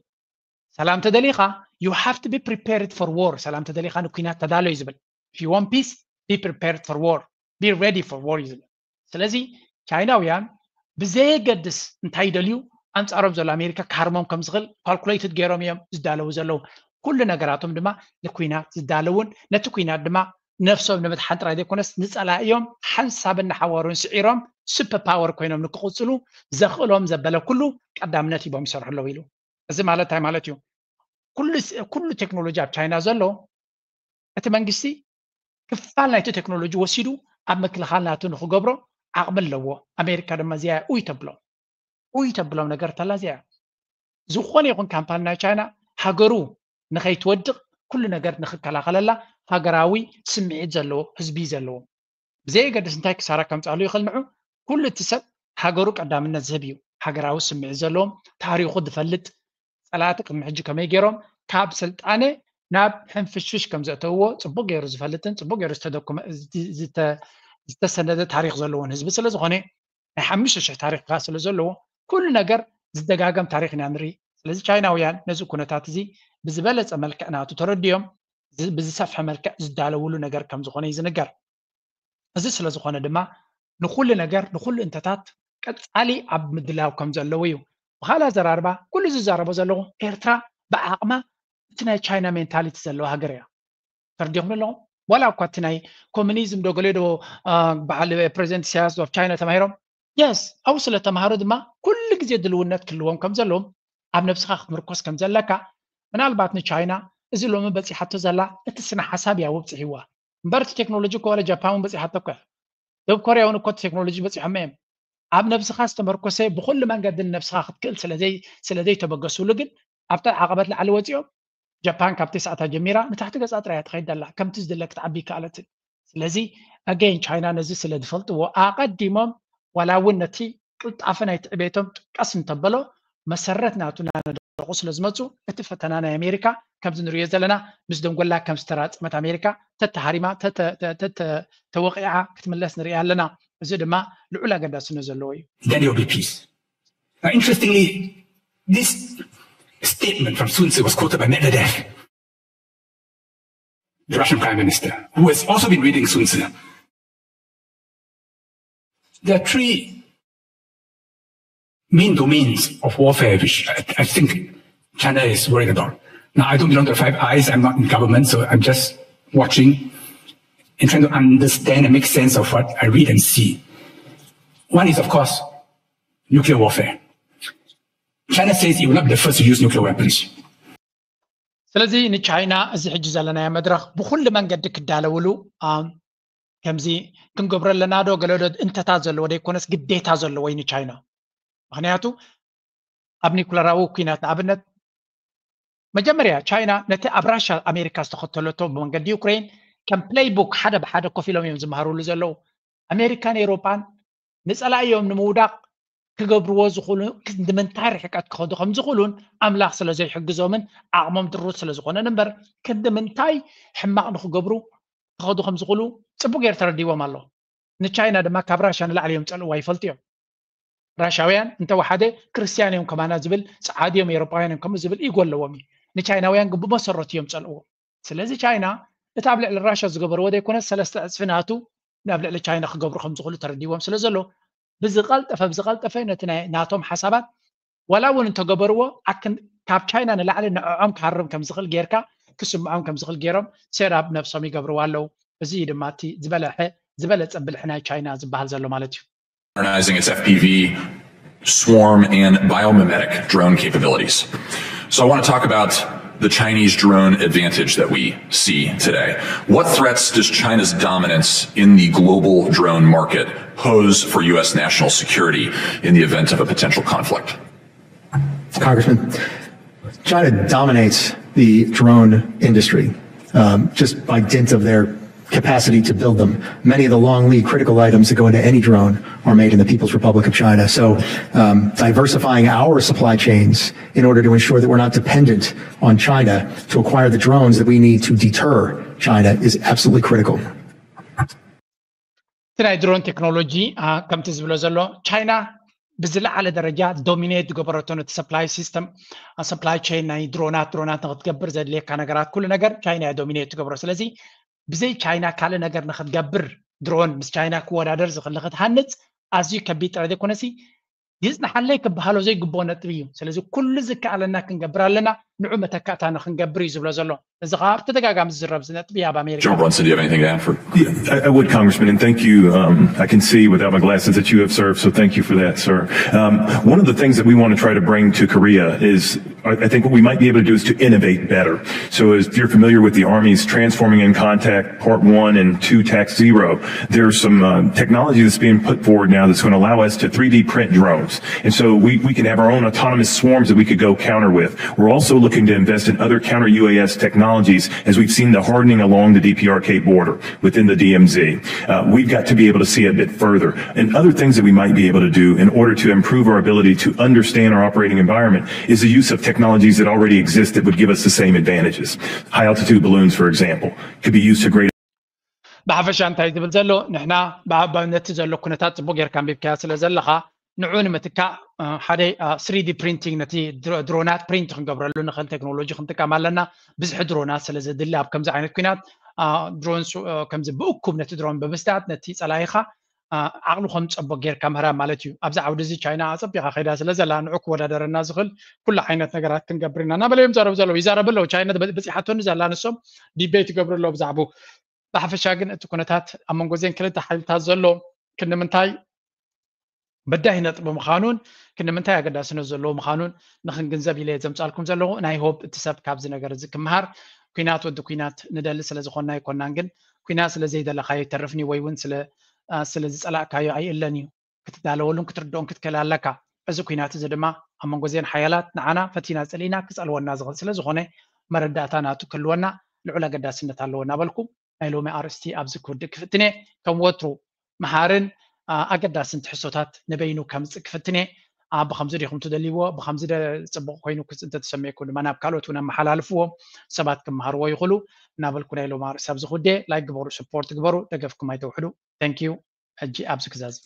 ሰላም ተደሊኻ you have to be prepared for war ሰላም ተደሊኻ ንኩናት ተዳሎ እዩ ዝብል if you want peace be prepared for war be ready for war እዩ ዝብል ስለዚ ቻይናውያን ብዘየገድስ እንታይ ይደልዩ ኣንፃሮም ዘሎ ኣሜሪካ ክሃርሞም ከም ዝኽእል ካልኩሌትድ ገይሮም እዮም ዝዳለዉ ዘለዉ ኩሉ ነገራቶም ድማ ንኩናት ዝዳለውን ነቲ ኩናት ድማ ነፍሶም ንምድሓን ጥራይ ዘይኮነስ ንፀላእዮም ሓንሳብ እናሓወሩን ስዒሮም ሱፐር ፓወር ኮይኖም ንክቕፅሉ ዘኽእሎም ዘበለ ኩሉ ቀዳምነት ሂቦም ይሰርሑ ኣለዉ ኢሉ እዚ ማለት እንታይ ማለት እዩ ኩሉ ቴክኖሎጂ ኣብ ቻይና ዘሎ እቲ መንግስቲ ክፋል ናይቲ ቴክኖሎጂ ወሲዱ ኣብ ምክልኻል ናቱ ንክገብሮ ዓቕሚ ኣለዎ ኣሜሪካ ድማ እዚኣ ኡይ ተብሎ ኡይ ተብሎም ነገር ተላ እዚኣ ዝኾነ ይኹን ካምፓኒ ናይ ቻይና ሃገሩ ንኸይትወድቕ ኩሉ ነገር ንኽከላኸለላ ሃገራዊ ስምዒት ዘለዎ ህዝቢ ዘለዎ ብዘየገድስ እንታይ ክሳራ ከምፃሉ ይኽእል ንዑ ኩሉ እቲ ሰብ ሃገሩ ቀዳምነት ዝህብ እዩ ሃገራዊ ስምዒት ዘለዎም ታሪኹ ዝፈልጥ ፀላእቲ ቅድሚ ሕጂ ከመይ ገይሮም ካብ ስልጣነ ናብ ሕንፍሽፍሽ ከም ዘእተውዎ ፅቡቅ ገይሩ ዝፈልጥን ፅቡቅ ገይሩ ዝተሰነደ ታሪክ ዘለዎን ህዝቢ ስለ ዝኾነ ናይ ሓሙሽተ ሽሕ ታሪክ ከዓ ስለ ዘለዎ ኩሉ ነገር ዝደጋገም ታሪክ ኢና ንርኢ ስለዚ ቻይናውያን ነዚ ኩነታት እዚ ብዝበለፀ መልክዕ ናቱ ተረዲኦም ብዝሰፍሐ መልክዕ ዝዳለውሉ ነገር ከም ዝኾነ እዩ ዝንገር እዚ ስለ ዝኾነ ድማ ንኹሉ ነገር ንኹሉ እንተታት ቀፃሊ ኣብ ምድላው ከም ዘለዉ እዩ ብካልእ ኣዘራርባ ኩሉ ዝዛረቦ ዘለኹ ኤርትራ ብዓቕማ እቲ ናይ ቻይና ሜንታሊቲ ዘለዋ ሃገር እያ ተረዲኹም ኣለኹም ዋላ እኳ እቲ ናይ ኮሚኒዝም ዶ ገለ ዶ በዓል ፕሬዚደንት ኢሳያስ ዶብ ቻይና ተማሂሮም የስ ኣብኡ ስለ ተማሃሩ ድማ ኩሉ ግዜ ድልውነት ክህልዎም ከም ዘለዎም ኣብ ነብስኻ ክትምርኮስ ከም ዘለካ ምናልባት ንቻይና እዚ ሎሚ በፂሓቶ ዘላ እቲ ስነ ሓሳብ እያ ውብፅሒዋ እምበር እቲ ቴክኖሎጂ እኮ ዋላ ጃፓን እውን በፂሓቶ እኮ እያ ደቡብ ኮርያ እውን እኮ እቲ ቴክኖሎጂ በፂሖም እዮም ኣብ ነብስኻ ዝተመርኮሰ ብኩሉ መንገዲ ንነብስኻ ክትክእል ስለዘይተበገስሉ ግን ኣብታ ዓቐበት ላዕሊ ወፂኦም ጃፓን ካብ ተስዓታ ጀሚራ ንታሕቲ ገፃ ጥራያ ትኸይድ ኣላ ከምቲ ዝድለ ክትዓቢ ይከኣለትን ስለዚ ኣገይን ቻይና ነዚ ስለ ዝፈልጥዎ ኣቐዲሞም ዋላ እውን ነቲ ቅልጣፈ ናይ ትዕቤቶም ጥቀስ እንተበሎ መሰረት ናቱ ናነደሮ ስለ ዝመፁ እቲ ፈተና ናይ ኣሜሪካ ከምዚ ንሪኦ ዘለና ምስ ደንጎላ ከም ዝተራፀመት ኣሜሪካ ተተሃሪማ ተተ- ተ- ተተ- ተወቂዓ ክትምለስ ንሪኣ ኣለና። እዚ ድማ ልዑል ኣገዳስነት ዘለዎ እዩ። Then there will be peace. Now, interestingly, this statement from Sun Tzu was quoted by Medvedev, the Russian prime minister, who has also been reading Sun Tzu. There are three main domains of warfare, which I, I think China is worried about. Now, I don't belong to the Five Eyes. I'm not in government, so I'm just watching and trying to understand and make sense of what I read and see. One is, of course, nuclear warfare. China says it will not be the first to use nuclear weapons. ስለዚ ንቻይና እዚ ሕጂ ዘለናዮ መድረኽ ብኩሉ መንገዲ ክዳለውሉ ኣም፣ ከምዚ ክንገብሮ ኣለና ዶ ገለ ዶ እንተታት ዘለዎ ዘይኮነስ ግዴታ ዘለዎ እዩ ንቻይና። ምክንያቱ ኣብ ኒኩለራዊ ኩናት ንኣብነት መጀመርያ ቻይና ነቲ ኣብ ራሻ ኣሜሪካ ዝተኸተለቶ ብመንገዲ ዩክሬን ከም ፕሌይቡክ ሓደ ብሓደ ኮፍ ኢሎም እዮም ዝመሃሩሉ ዘለዉ። ኣሜሪካን ኤውሮጳን ንፀላእዮም ንምውዳቕ ክገብርዎ ዝኽእሉ ክንዲ ምንታይ ርሕቀት ክኸዱ ከም ዝኽእሉን ኣምላኽ ስለ ዘይሕግዞምን ዓቕሞም ድሩት ስለ ዝኾነን እምበር ክንዲ ምንታይ ሕማቕ ንክገብሩ ክኸዱ ከም ዝኽእሉ ፅቡቅ ገይሩ ተረዲዎም ኣሎ። ንቻይና ድማ ካብ ራሻ ንላዕሊ እዮም ፀልእዋ ይፈልጡ እዮም። ራሻውያን እንተወሓደ ክርስትያን እዮም ከማና ዝብል ፀዓዲ እዮም ኤውሮጳውያን እዮም ከምኡ ዝብል ኢጎ ኣለዎም እዩ። ንቻይናውያን ግን ብመሰረቱ እዮም ፀልእዎ። ስለዚ ቻይና እቲ ኣብ ልዕሊ ራሻ ዝገበርዎ ዘይኮነ ሰለስተ ዕፅፊ ናቱ ናብ ልዕሊ ቻይና ክገብሩ ከም ዝኽእሉ ተረዲዎም ስለ ዘሎ ብዝቐልጠፈ ብዝቐልጠፈ ነቲ ናይ ናቶም ሓሳባት ዋላ እውን እንተገበርዎ ኣክን ካብ ቻይና ንላዕሊ ንዕዖም ክሃርም ከም ዝኽእል ጌርካ ክስምዖም ከም ዝኽእል ገይሮም ሴራብ ነብሶም ይገብርዋ ኣለዉ። እዚ እዩ ድማ እቲ ዝበለሐ ዝበለፀ ብልሒ ናይ ቻይና ዝበሃል ዘሎ ማለት እዩ። Modernizing its F P V, swarm, and biomimetic drone capabilities. So I want to talk about the Chinese drone advantage that we see today. What threats does China's dominance in the global drone market pose for U S national security in the event of a potential conflict? Congressman, China dominates the drone industry um, just by dint of their capacity to build them. Many of the long lead critical items that go into any drone are made in the People's Republic of China. So, um, diversifying our supply chains in order to ensure that we're not dependent on China to acquire the drones that we need to deter China is absolutely critical. እቲ ናይ ድሮን ቴክኖሎጂ ከምቲ ዝብሎ ዘሎ ቻይና ብዝለዓለ ደረጃ ዶሚኔት ዝገበረቶ ነቲ ሰፕላይ ሲስተም ሰፕላይ ቼን ናይ ድሮናት ድሮናት ንክትገብር ዘድልየካ ነገራት ኩሉ ነገር ቻይና እያ ዶሚኔት ትገብሮ። ስለዚ ብዘይ ቻይና ካልእ ነገር ንክትገብር ድሮን ምስ ቻይና ክወዳደር ዝኽእል ንክትሃንፅ ኣዝዩ ከቢድ ጥራይ ዘይኮነሲ ይፅንሓለይ ክበሃሎ ዘይግብኦ ነጥቢ እዩ። ስለዚ ኩሉ ዝከኣለና ክንገብር ኣለና፣ ንዑ መተካእታ ንክንገብር እዩ ዝብሎ ዘሎ። እዚ ከዓ ብተደጋጋሚ ዝዝረብ ነጥቢ ኣብ ኣሜሪካ። General Brunson, do you have anything to add for? Yeah, I, I would, Congressman, and thank you. Um, I can see without my glasses that you have served, so thank you for that, sir. Um, one of the things that we want to try to bring to Korea is I I think what we might be able to do is to innovate better. So as you're familiar with the Army's Transforming in Contact Part one and two Tac Zero, there's some uh, technology that's being put forward now that's going to allow us to three D print drones. And so we, we can have our own autonomous swarms that we could go counter with. We're also looking to invest in other counter U A S technologies as we've seen the hardening along the D P R K border within the D M Z. Uh, we've got to be able to see a bit further. And other things that we might be able to do in order to improve our ability to understand our operating environment is the use of technologies that already exist that would give us the same advantages. High altitude balloons, for example, could be used to great ብሓፈሻ እንታይ ዝብል ዘሎ ንሕና ብኣባነቲ ዘሎ ኩነታት ፅቡቅ ጌርካ ኣንቢብካያ ስለ ዘለካ ንዑ ንምትካእ ሓደ ስሪዲ ፕሪንቲንግ ነቲ ድሮናት ፕሪንት ክንገብረሉ ንኽእል ቴክኖሎጂ ክንጥቀም ኣለና። ብዝሒ ድሮናት ስለ ዘድሊ ኣብ ከምዚ ዓይነት ኩናት ድሮን ከምዚ ብእኩብ ነቲ ድሮን ብምስዳድ ነቲ ፀላኢኻ ዓቕሉ ከም ፀቦ ጌርካ ምህራም ማለት እዩ። ኣብዚ ዓውዲ እዚ ቻይና ኣፀቢቓ ከይዳ ስለ ዘላ ንዑ ክወዳደረና ዝኽእል ኩሉ ዓይነት ነገራት ክንገብር ኢና እናበለ እዮም ዘረብ ዘለዉ ይዛረብ ኣለዉ። ቻይና በፂሓቶኒ ዘላ ንሶም ዲቤት ይገብሩ ኣለዉ ብዛዕቡ ብሓፈሻ ግን እቲ ኩነታት ኣብ መንጎ እዚን ክልተ ሓይልታት ዘሎ ክንምንታይ በዳሂ ነጥቢ ምዃኑን ክንምንታይ ኣገዳስነት ዘለዎ ምዃኑን ንክንግንዘብ ኢለ ዘምፃልኩም ዘለኹ ናይ ሆፕ እቲ ሰብ ካብዚ ነገር እዚ ክምሃር ኩናት ወዲ ኩናት ንደሊ ስለ ዝኾንና ኣይኮናን ግን ኩናት ስለ ዘይደለካዮ ይተርፍኒ ወይ እውን ስለ ዝፀላእካዮ ኣይእለን እዩ ክትዳለወሉን ክትርድኦን ክትክእል ኣለካ እዚ ኩናት እዚ ድማ ኣብ መንጎ እዚን ሓያላት ንዓና ፈቲና ፀሊእና ክፀልወና ዝኽእል ስለ ዝኾነ መረዳእታ ናቱ ክህልወና ልዑል ኣገዳስነት ኣለዎ እናበልኩ ናይ ሎሚ ኣርእስቲ ኣብዚ ክውድእ ክፍትኔ ከም ወትሩ መሃርን ኣገዳስን ትሕሶታት ንበይኑ ከምፅእ ክፍትኔ ኣብ ብከምዚ ዲኹም ትደልይዎ፣ ብከምዚ ደ-፣ ጽቡቕ ኮይኑ ክስ-፣ እንተተሰሚዕኩም ድማ ናብ ካልኦት እውን ኣመሓላልፍዎ፣ ሰባት ክመሃርዎ ይኽእሉ እናበልኩ ናይ ሎማ ርእሲ ኣብዚ ክውዴ። ላይክ ግበሩ፣ ሰፖርት ግበሩ፣ ደገፍኩም ኣይተውሕዱ። Thank you። ሕጂ ኣብዚ ክዛዝም።